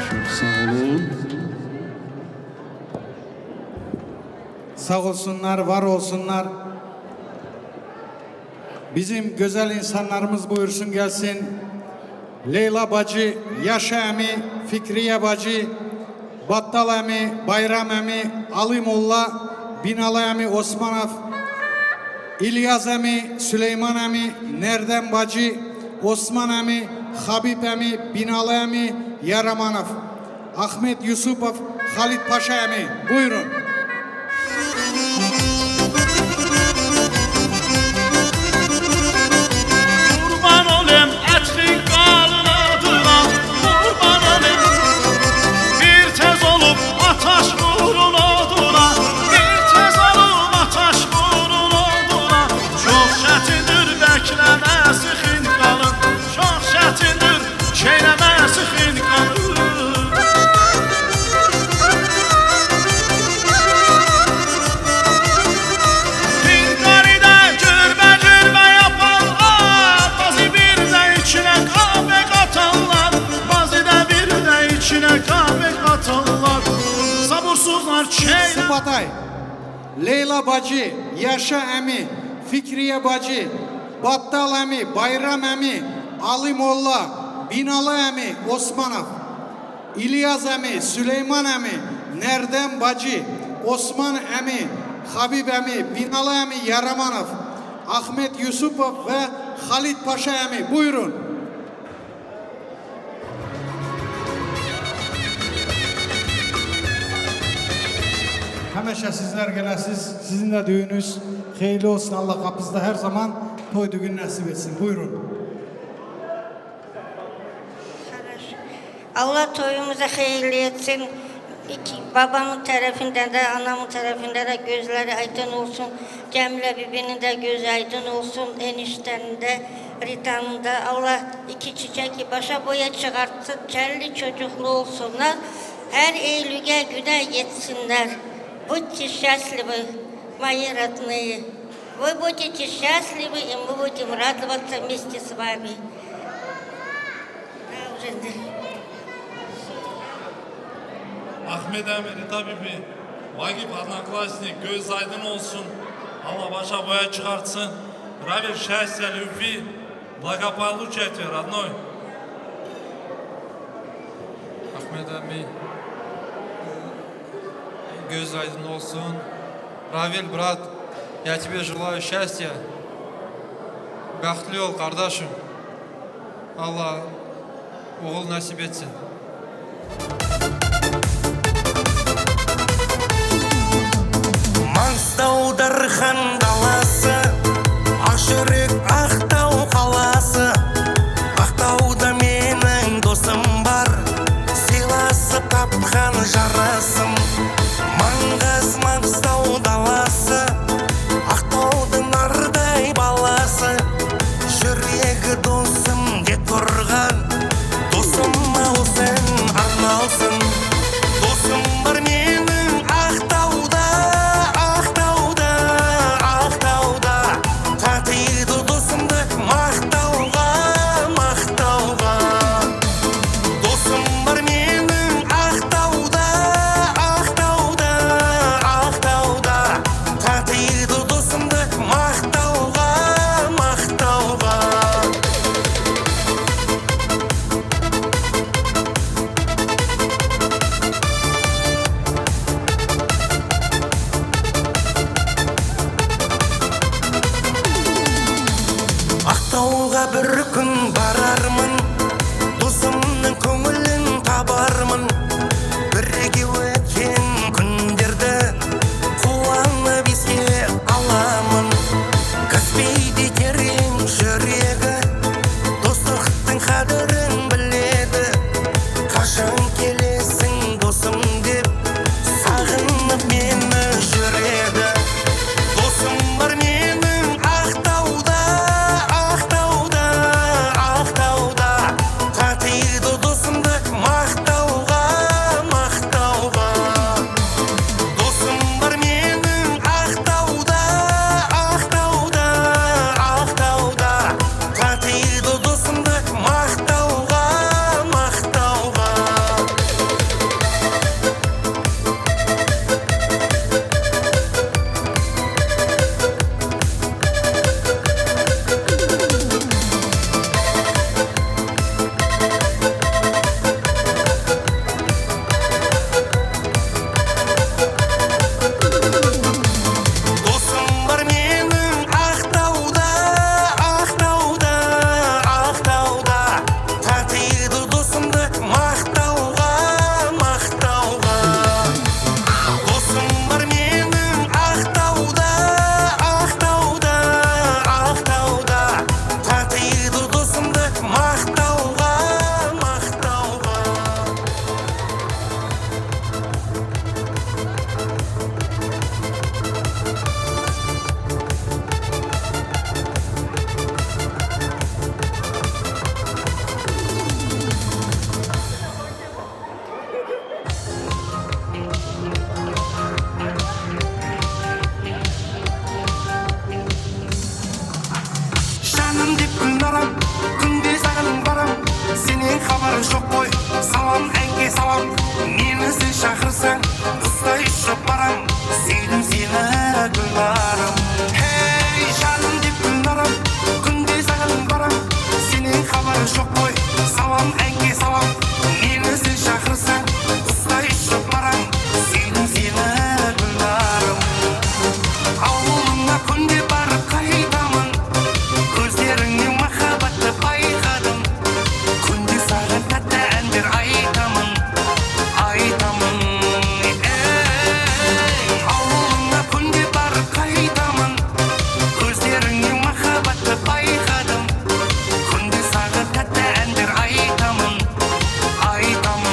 Çok sağ olun. Sağ olsunlar, var olsunlar. Bizim güzel insanlarımız buyursun gelsin. Leyla bacı, Yaşa emi, Fikriye bacı, Battal emi, Bayram emi, Ali Molla, Binali emi, Osmanov, İlyas emi, Süleyman emi, Nerdem bacı, Osman emi, Habib emi, Binali emi, Yaramanov. Ahmet Yusupov, Halit Paşa emi. Buyurun. Kurban olayım etrin kalın adına, kurban olayım. Bir tez olup ataş vurun oduna, Patay, Leyla Bacî, Yaşa Emî, Fikriye Bacî, Battal Emî, Bayram Emî, Ali Molla, Bînali Emî, Osmanov, İlyas Emî, Süleyman Emî, Nerdem Bacî, Osman Emî, Habîb Emî, Bînali Emî, Yaramanov, Ahmet Yusupov ve Halit Paşa Emî. Buyurun. Hemeşe sizler gene siz, sizin de düğününüz hayırlı olsun. Allah kapısında her zaman toy düğün nasip etsin. Buyurun. Allah toyumuzu hayırlı etsin. İki, babamın tarafından da, anamın tarafından da gözleri aydın olsun. Cemile bibinin de gözü aydın olsun. Eniştenin de, Rita'nın da. Allah iki çiçek başa boya çıkartsın. Çelli çocuklu olsunlar. Her eylüge güne yetsinler. Будьте счастливы, мои родные. Вы будете счастливы, и мы будем радоваться вместе с вами. Ahmet Emir, Rita Bibi, Vagif Одноклассник, göz aydın olsun. Allah başa boya çıkartsın. Правил счастья, любви, благополучия тебе, родной. Ahmet Emir, göz aydın olsun. Равил, брат, я тебе желаю счастья. Бахтли ol, kardeşim. Allah oğul nasip etsin. Mangstau Darhan dalası, Aşırık Ahtau qalası. Ahtauda menin dostum bar, silası tapqan jarasım. Mangaz Mangstau dalası, Ahtauda narday balası. Jüregi dostum de turğan, dostum olsun, arnalsın. Dostum bar menin Ahtauda, Ahtauda, Ahtauda. Tatıydı dostum da Mahtauğa, Mahtauğa. Dostum bar menin Ahtauda, Ahtauda, Ahtauda. Tatıydı dostum da Mahtauğa, Mahtauğa. Ahtauğa bir gün bararmın, dostumnıñ köngülün tabarmın. Birge ötken künlerde quwanıp esge alamın. Kaspiydi terem jüregi, dostluqtıñ qadirin biledi. Qaşan kelesiñ dostum dep, sağınıp meni jüredi. Dostum bar menim Ahtauda, Ahtauda, Ahtauda. Tatıydı dostum da Mahtauğa, Mahtauğa. Dostum bar menim Ahtauda, Ahtauda, Ahtauda. Tatıydı dostum da Mahtauğa, Mahtauğa. Dostum bar menim Ahtauda, Ahtauda, Ahtauda. Tatıydı dostum da Mahtauğa, Mahtauğa. Dostum bar menim Ahtauda, Ahtauda, Ahtauda. Tatıydı dostum da Mahtauğa, Mahtauğa. Şanım dep gülnaram, künde sağın baram. Seni haber yok boy, salam enge salam. Neni sen çağırsan, usta işe baram. Sevdim seni Gülnarım. Hey canım deyip Gülnarım. Günde sağın varım. Senin haber çok koy. Salam enki salam. Neylesin şahırsan. Usta iş yaparım. Sevdim seni Gülnarım. Avlumda günde barıp kaytamın. Gözlerinden mahabbeti paykadım. Gündüz saat katta endir aytamın, aytamın. Ey, avlumda gündüz barıp kaytamın. Gözlerinden mahabbeti paykadım. Gündüz saat katta endir aytamın, aytamın.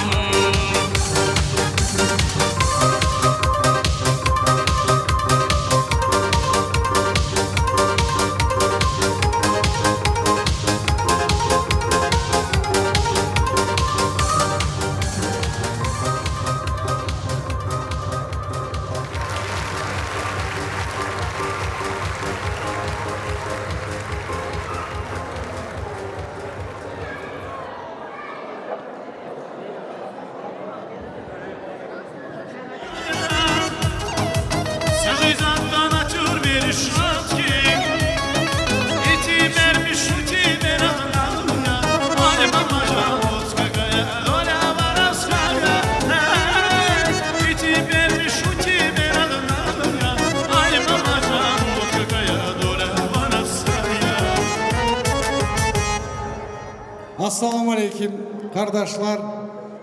Esselamu Aleyküm, kardeşler.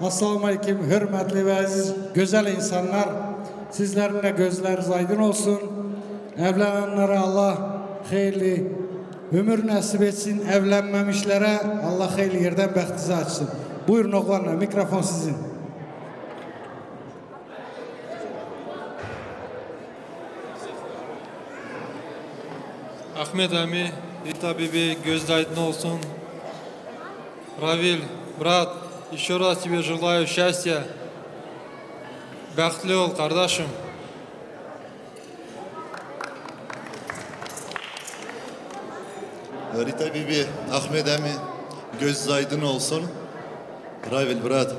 Esselamu Aleyküm, hürmetli ve aziz, güzel insanlar. Sizlerin de gözleriniz aydın olsun. Evlenenlere Allah hayırlı ömür nasip etsin. Evlenmemişlere Allah hayırlı yerden bahtınızı açsın. Buyurun oğlanlar, mikrofon sizin. Ahmet Ami, Rita Bibi, göz aydın olsun. Ravil, brat, еще раз тебе желаю счастья. Бахтли ol kardeşim. Rita Bibi, Ahmet Ami, göz aydın olsun. Равиль, брат,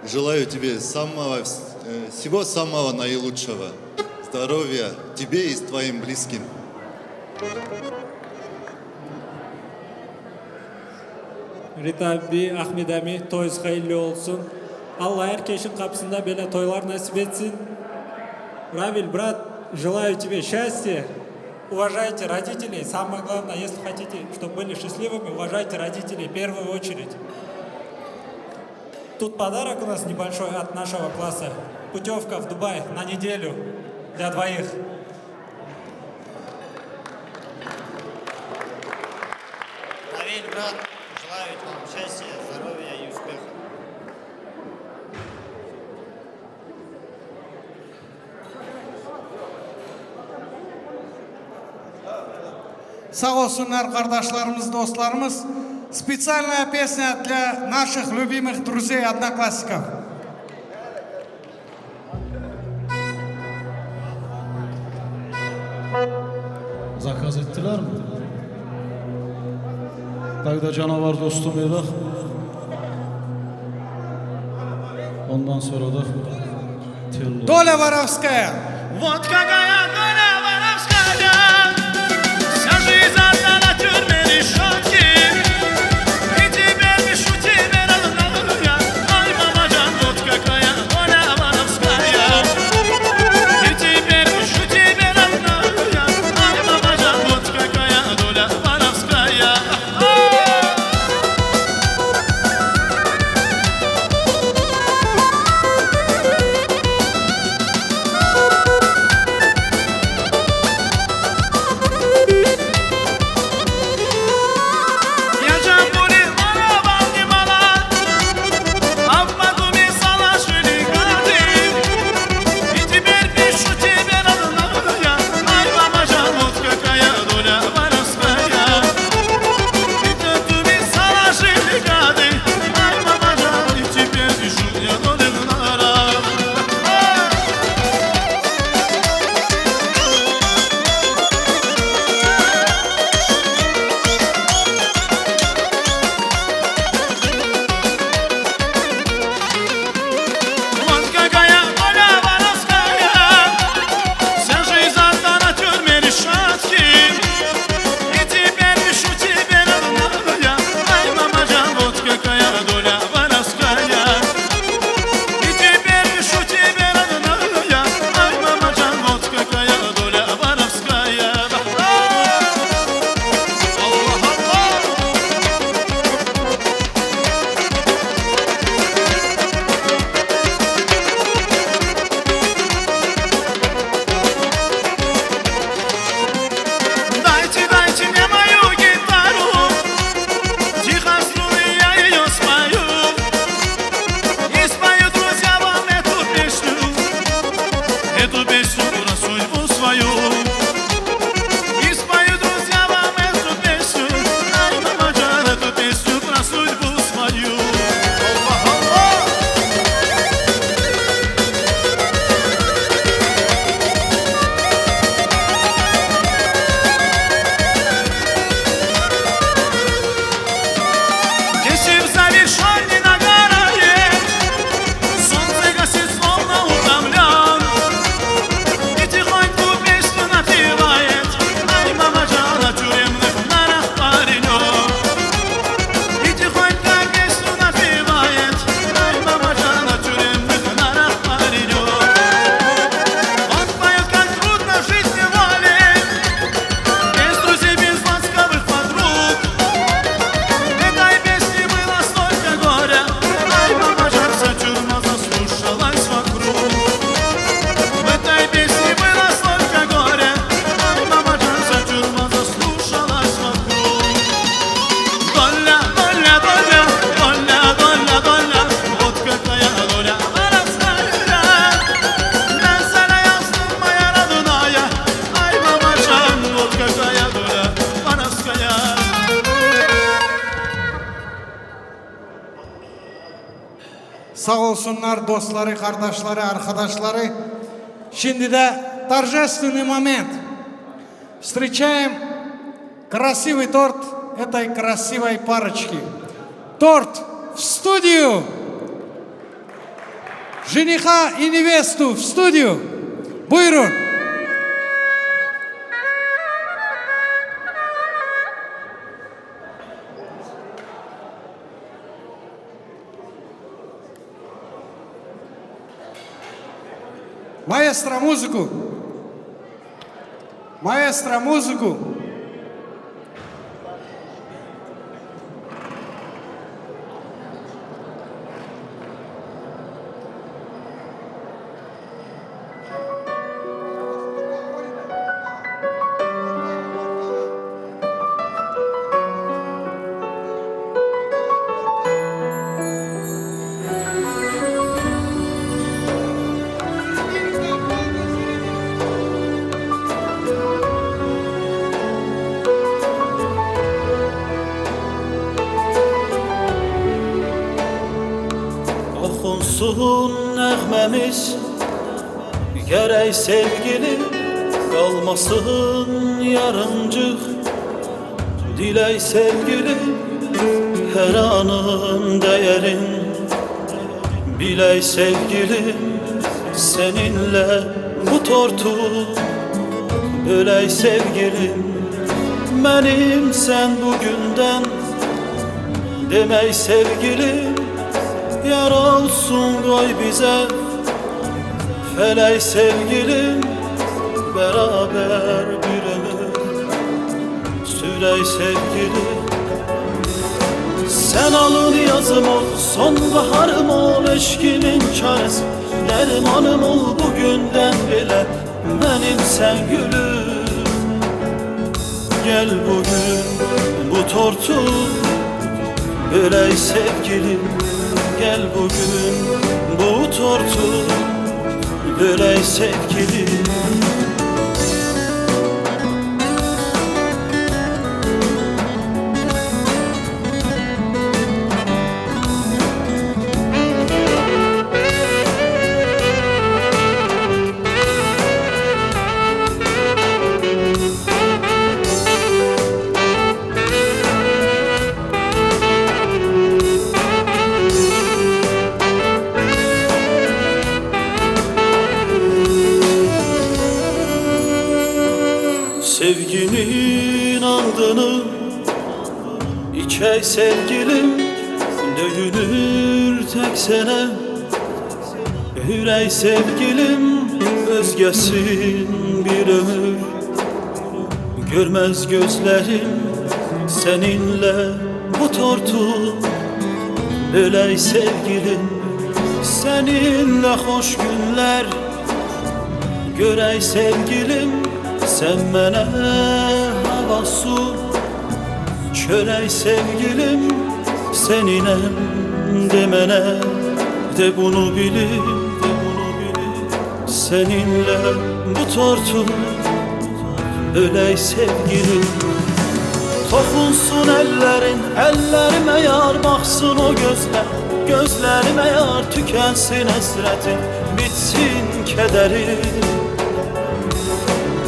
желаю тебе самого, э, всего самого наилучшего. Здоровья тебе и твоим близким. Rita Bibi, Ahmet Ami, toyunuz hayırlı olsun. Allah herkesin kapısında böyle toylar nasip etsin. Равиль, брат, желаю тебе счастья. Уважайте родителей. Самое главное, если хотите, чтобы были счастливыми, уважайте родителей в первую очередь. Тут подарок у нас небольшой от нашего класса. Путёвка в Дубай на неделю для двоих. Равиль, брат, желаю вам счастья, здоровья и успехов. Sağ olsunlar kardeşlerimiz, dostlarımız. Специальная песня для наших любимых друзей, одноклассников. Zakaz ettiler mi? Dagda canavar dostum Edah. Ondan sonra da Tello. Доля Воровская. Вот какая доля Воровская. Вся жизнь отдана тюрьме решётки. И теперь пишу тебе, родная. Ай, мама, вот какая доля Воровская. И теперь пишу тебе, родная. Ай, мама, вот какая доля Воровская. Sağ olsunlar dostları, kardeşleri, arkadaşları. Şimdi de торжественный момент. Встречаем красивый торт этой красивой парочки. Торт в студию! Жениха и невесту в студию! Buyurun. Маэстро, музыку! Маэстро, музыку! Oxunsun nəğməmiz, gərək sevgilim, qalmasın yarımcıq. Dilək sevgilim, hər anın dəyərin. Bilək sevgilim, səninlə bu tortu bölək sevgilim. Mənimsən bu gündən demək sevgilim, yar olsun qoy bizə fələk sevgilim, bərabər bir ömür sürək sevgilim. Sən alın yazım ol, sonbaharım ol, eşkimin çarəsi, dərmanım ol bu gündən belə, mənimsən gülüm. Gəl bu gün bu tortu bölək sevgilim, gəl bu gün bu tortu bölək sevgilim. Sevginin andını içək sevgilim, döyünür tək sənə. Ürək sevgilim, özgəsin bir ömür görməz gözlərim. Səninlə bu tortu bölək sevgilim, səninlə xoş günlər görək sevgilim. Sən mənə hava, su, çörək sevgilim, səninəm de mənə, de bunu bilib, de bunu bilib. Səninlə bu tortu bölək sevgilim. Toxunsun əllərin, əllərimə yar baxsın o gözlər, gözlərimə yar tükənsin həsrətin, bitsin kədərin.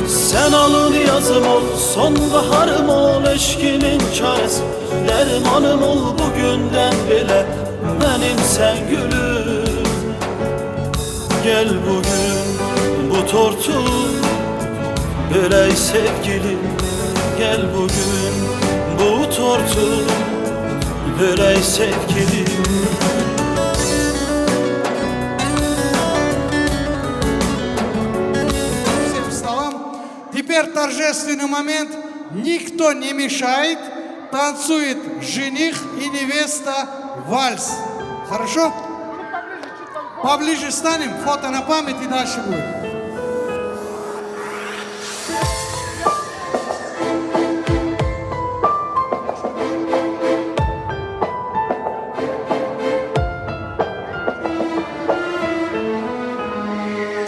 Sən alın yazım ol, sonbaharım ol, eşkimin çarəsi, dərmanım ol bu gündən belə, mənimsən gülüm. Gəl bu gün bu tortu bölək sevgilim, gəl bu gün bu tortu bölək sevgilim. Всем салам. Теперь торжественный момент. Никто не мешает. Танцует жених и невеста вальс. Хорошо? Поближе станем, фото на память и дальше будет.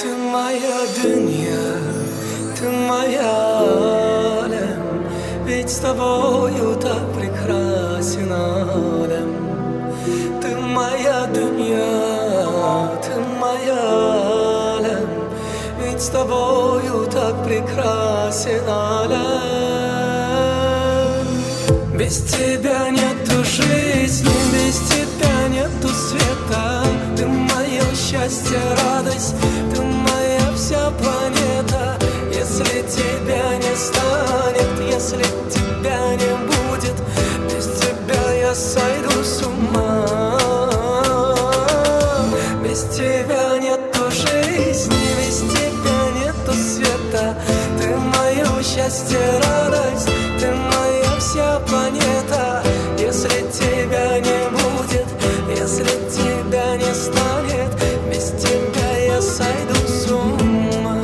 Ты моя дунья, ты моя алем, ведь с тобою так прекрасен алем. Ты моя дунья, С тобою так прекрасен алем. Без тебя нету жизни, без тебя нету света. Ты моё счастье, радость, ты моя вся планета. Если тебя не станет, если тебя не будет, без тебя я сойду с ума. Без тебя нету жизни, без тебя нету света. Ты моё счастье, радость, ты моя вся планета. Если тебя не будет, если тебя не станет, без тебя я сойду с ума.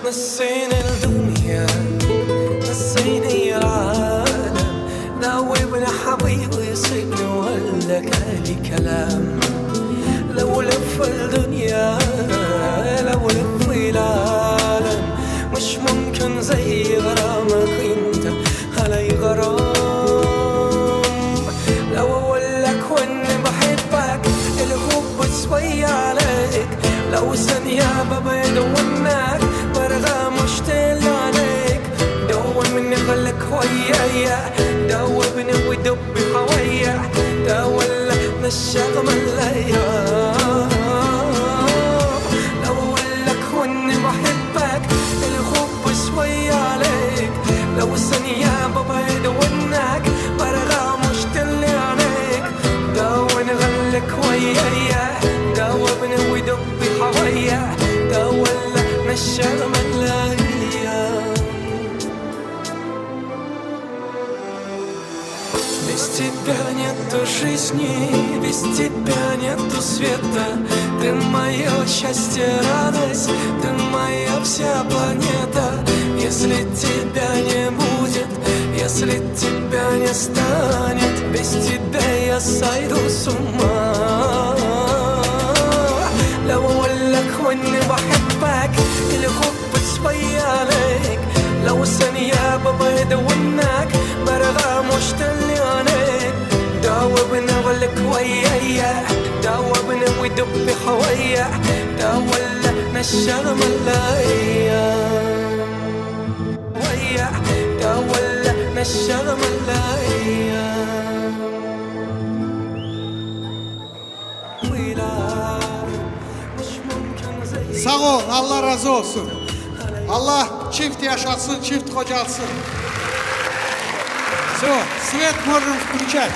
نسينا الدنيا، نسينا العالم. ذوبنا حبيبي، سيبني ولا كلام. لو لف الدنيا، لو لف العالم، مش ممكن زي غرامك انت علي غرام. لو اقول لك واني بحبك، الحب شوي عليك. لو ثانية ببعد عنك، برغى مشتاق عليك. دوبني خليك ويايا، دوبني ودب بهوايا، تولى نشغم الليا. لو اقول لك واني بحبك، الحب شوي عليك. لو ثانية ببعد عنك، برغى مشتاق عليك. دوبني خليك ويايا، دوبني ودب بهوايا، تولى نشغم الليا. Без тебя нету жизни, без тебя нету света. Ты моё счастье, радость, ты моя вся планета. Если тебя не будет, если тебя не станет, без тебя я сойду с ума. لو اقول لك واني بحبك، الحب شوي عليك. لو ثانية ببعد عنك، برغى مشتاق عليك. دوبني خليك ويايا، دوبني ودب بهوايا، تولى نشغم الليا. ويا، تولى نشغم الليا. Sağ ol, Allah razı olsun. Allah çift yaşatsın, çift kocalsın. Всё, свет можем включать.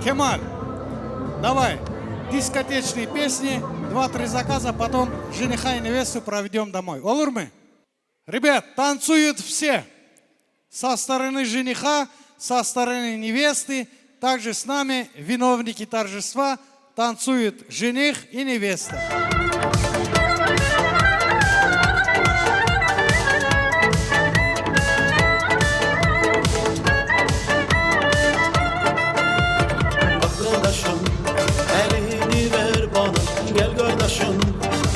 Kemal, давай, дискотечные песни, два-три заказа, потом жениха и невесту проведём домой. Olur mu? Ребят, танцуют все. Со стороны жениха, со стороны невесты. Также с нами виновники торжества. Танцуют жених и невеста. Bak kardeşim, elini ver bana, gel kardeşim.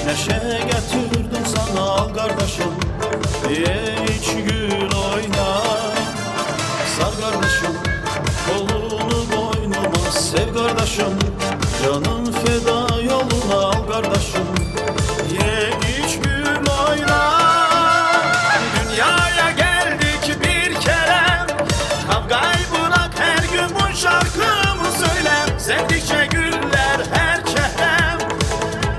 Neşe getirdim sana, al kardeşim. Ye iç gül oyna. Sar kardeşim, kolunu boynuma, sev kardeşim. Canım feda yoluna, al kardeşim. Ye iç gül oyna. Dünyaya geldik bir kere. Kavgayı bırak, her gün bu şarkımı söyle. Sevdikçe güller her çehrem.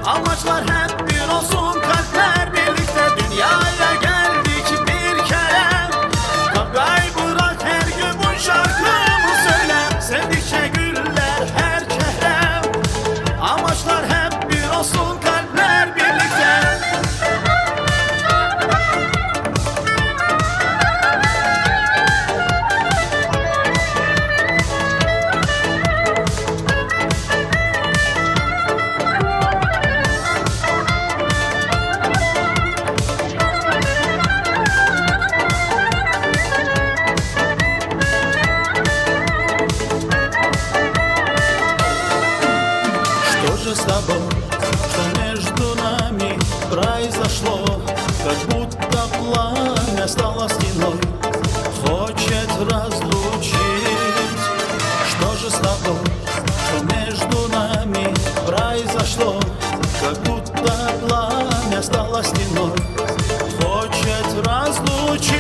Amaçlar hep bir olsun, kalpler birlikte. Dünyaya geldik bir kere. Kavgayı bırak, her gün bu şarkımı söyle. Sevdikçe güller her çehrem. Amaçlar hep bir olsun, kalpler Разлучить. Что же с тобой? Что между нами произошло? Как будто пламя стало стеной. Хочет разлучить.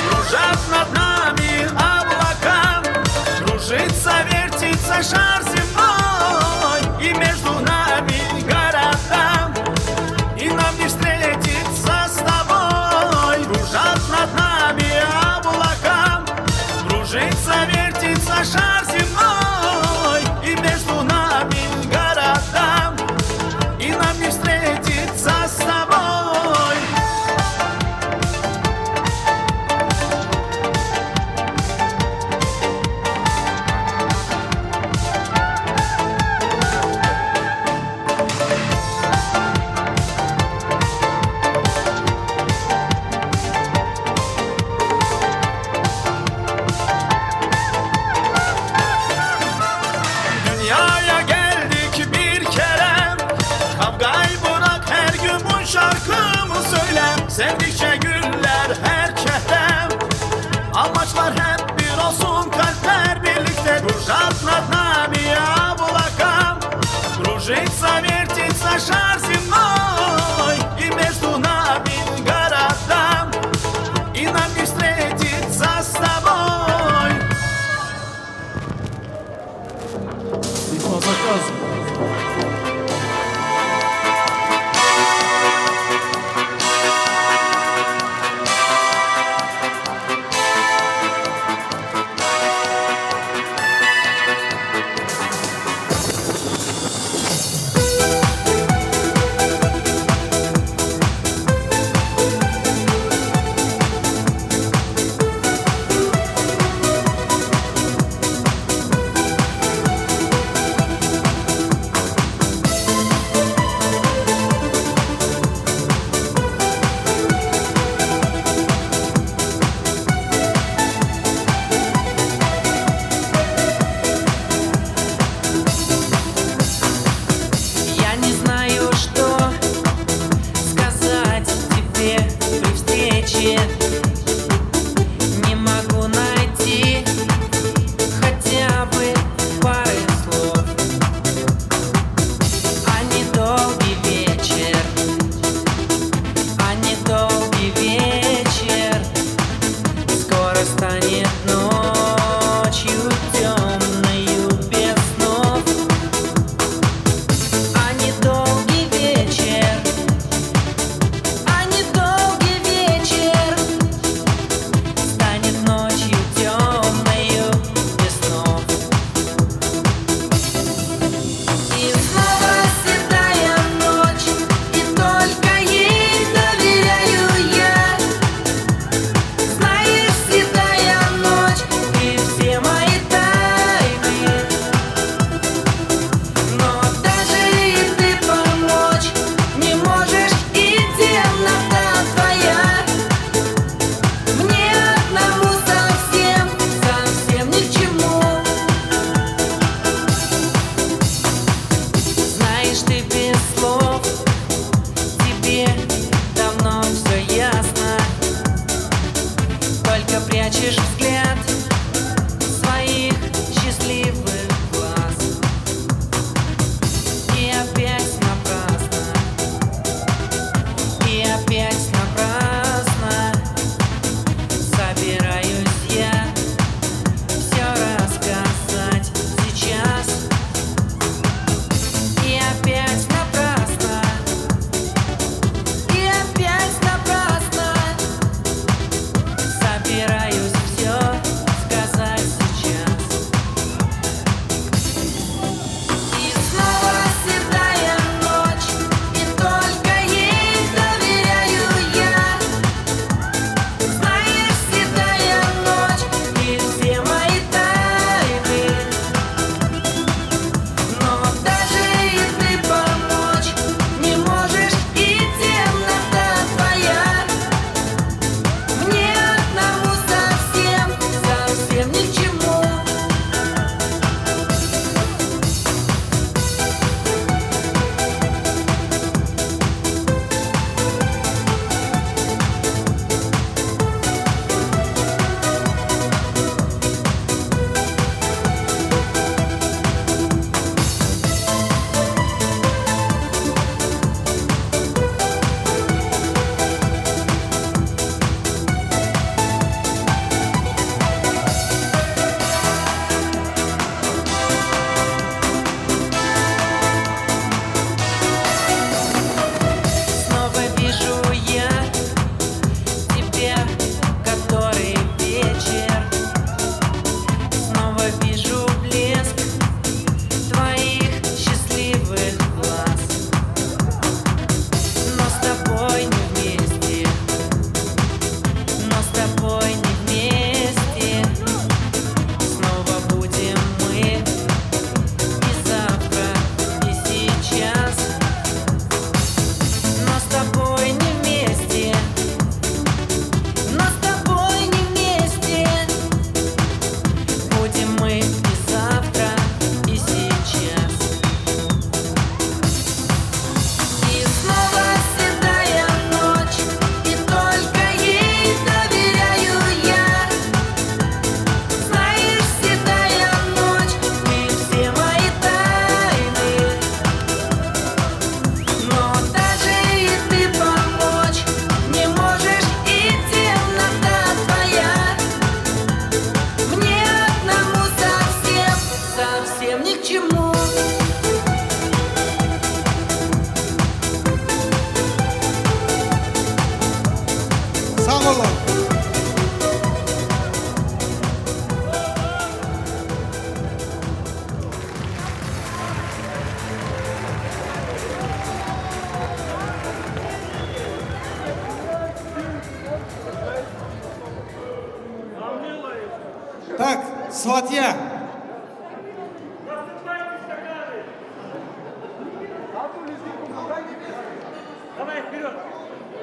Кружат над нами облака. Кружится, вертится шар земной. И между нами города. И нам не встретиться с тобой. Кружат над нами облака. Кружится, вертится шар земной. И между нами города. И нам не встретиться с тобой. Dünyaya geldik bir kere. Kavgayı bırak, her gün bu şarkımı söyle. Sevdikçe güller her çehrem. Amaçlar hep bir olsun, kalpler birlikte. Кружат над нами облака. Кружится, вертится шар земной. И между нами города. И нам не встретиться с тобой. Fazla kaz. Я не знаю, что сказать тебе при встрече. Не могу найти хотя бы пары слов. А недолгий вечер, а недолгий вечер скоро станет ночью тёмною без снов. А недолгий вечер, а недолгий вечер станет ночью тёмною без снов. И снова седая ночь, и только ей доверяю я. Знаешь, седая ночь, ты все мои тайны. Но даже и ты помочь не можешь, и темнота твоя мне одному совсем, совсем ни к чему. Знаешь, ты без слов, тебе давно всё ясно. Только прячешь взгляд своих счастливых глаз. И опять напрасно, и опять напрасно собираюсь я всё рассказать сейчас. И опять напрасно, и опять напрасно собираюсь всё Так, сватья. Давай вперед!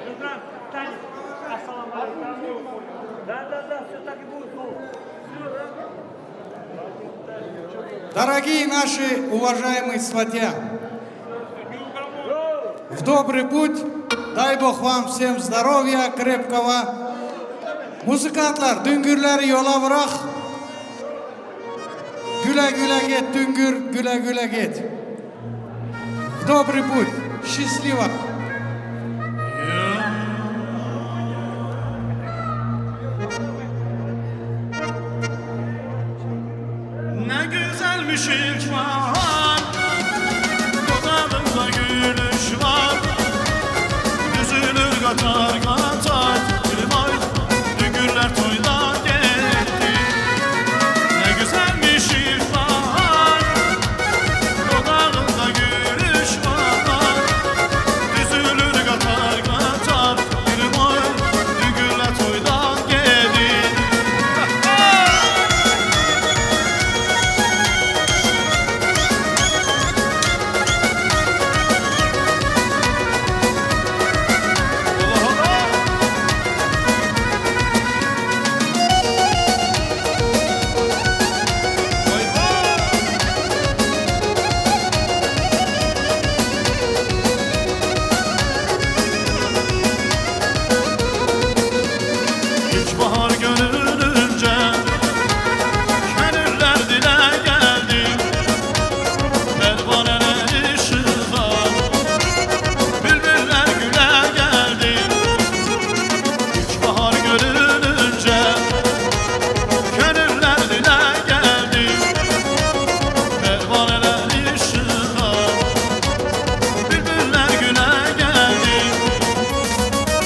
Жудран, танец. Ассаламу алейкум. Да, да, да, все так и будет. Все, да? Дорогие наши уважаемые сватья, в добрый путь, дай Бог вам всем здоровья крепкого. Muzikantlar, düngürleri yola bırak. Güle güle git düngür, güle güle git. В добрый путь. Счастливо. Ne güzelmiş ilkbahar, dodağında gülüş var. Üzülür katar katar, vay, düngürler toydan geldi. Ne güzelmiş ilkbahar, dodağında gülüş var. Üzülür katar katar, vay, düngürler toydan geldi. İlkbahar görününce gönüller dile geldi. Pervaneler ışığa, bülbüller güle geldi. İlkbahar görününce gönüller dile geldi. Pervaneler ışığa, bülbüller güle geldi.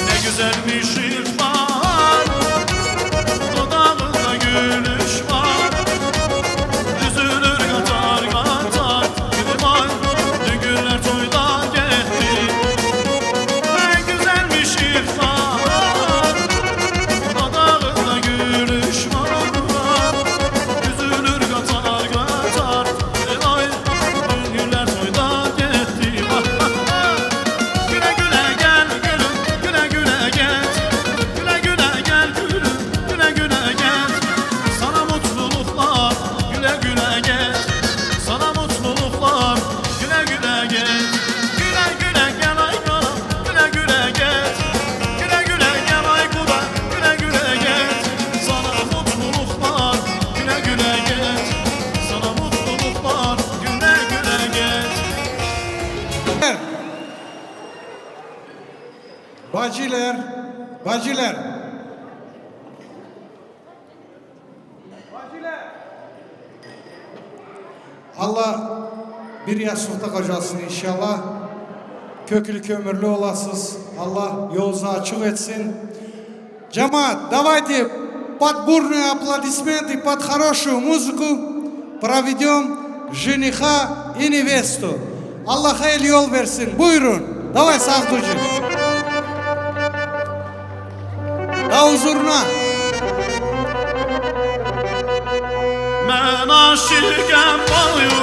Ne güzelmiş ilkbahar, dodağında gülüş var. Üzülür katar katar, vay, düngürler toydan geldi. Ne güzelmiş ilkbahar, dodağında gülüş var. Üzülür katar katar, vay, düngürler toydan geldi. Güle güle gel gülüm, güle güle git. Güle güle gel gülüm, güle güle git. Sana mutluluklar, güle güle git. Sana mutluluklar, güle güle git. Güle güle gel ay kara, güle güle git. Güle güle gel ay kuda, güle güle git. Sana mutluluklar, güle güle git. Sana mutluluklar, güle güle git. Bacılar, bacılar. Allah bir yastıkta kocasın inşallah. Köklü kömürlü olasız. Allah yolunuzu açık etsin. Cemaat, давайте под бурные аплодисменты, под хорошую музыку проведем жениха и невесту. Allah hayırlı yol versin. Buyurun. Давай, Sağducu. Davul zurna. من عاشقم، وای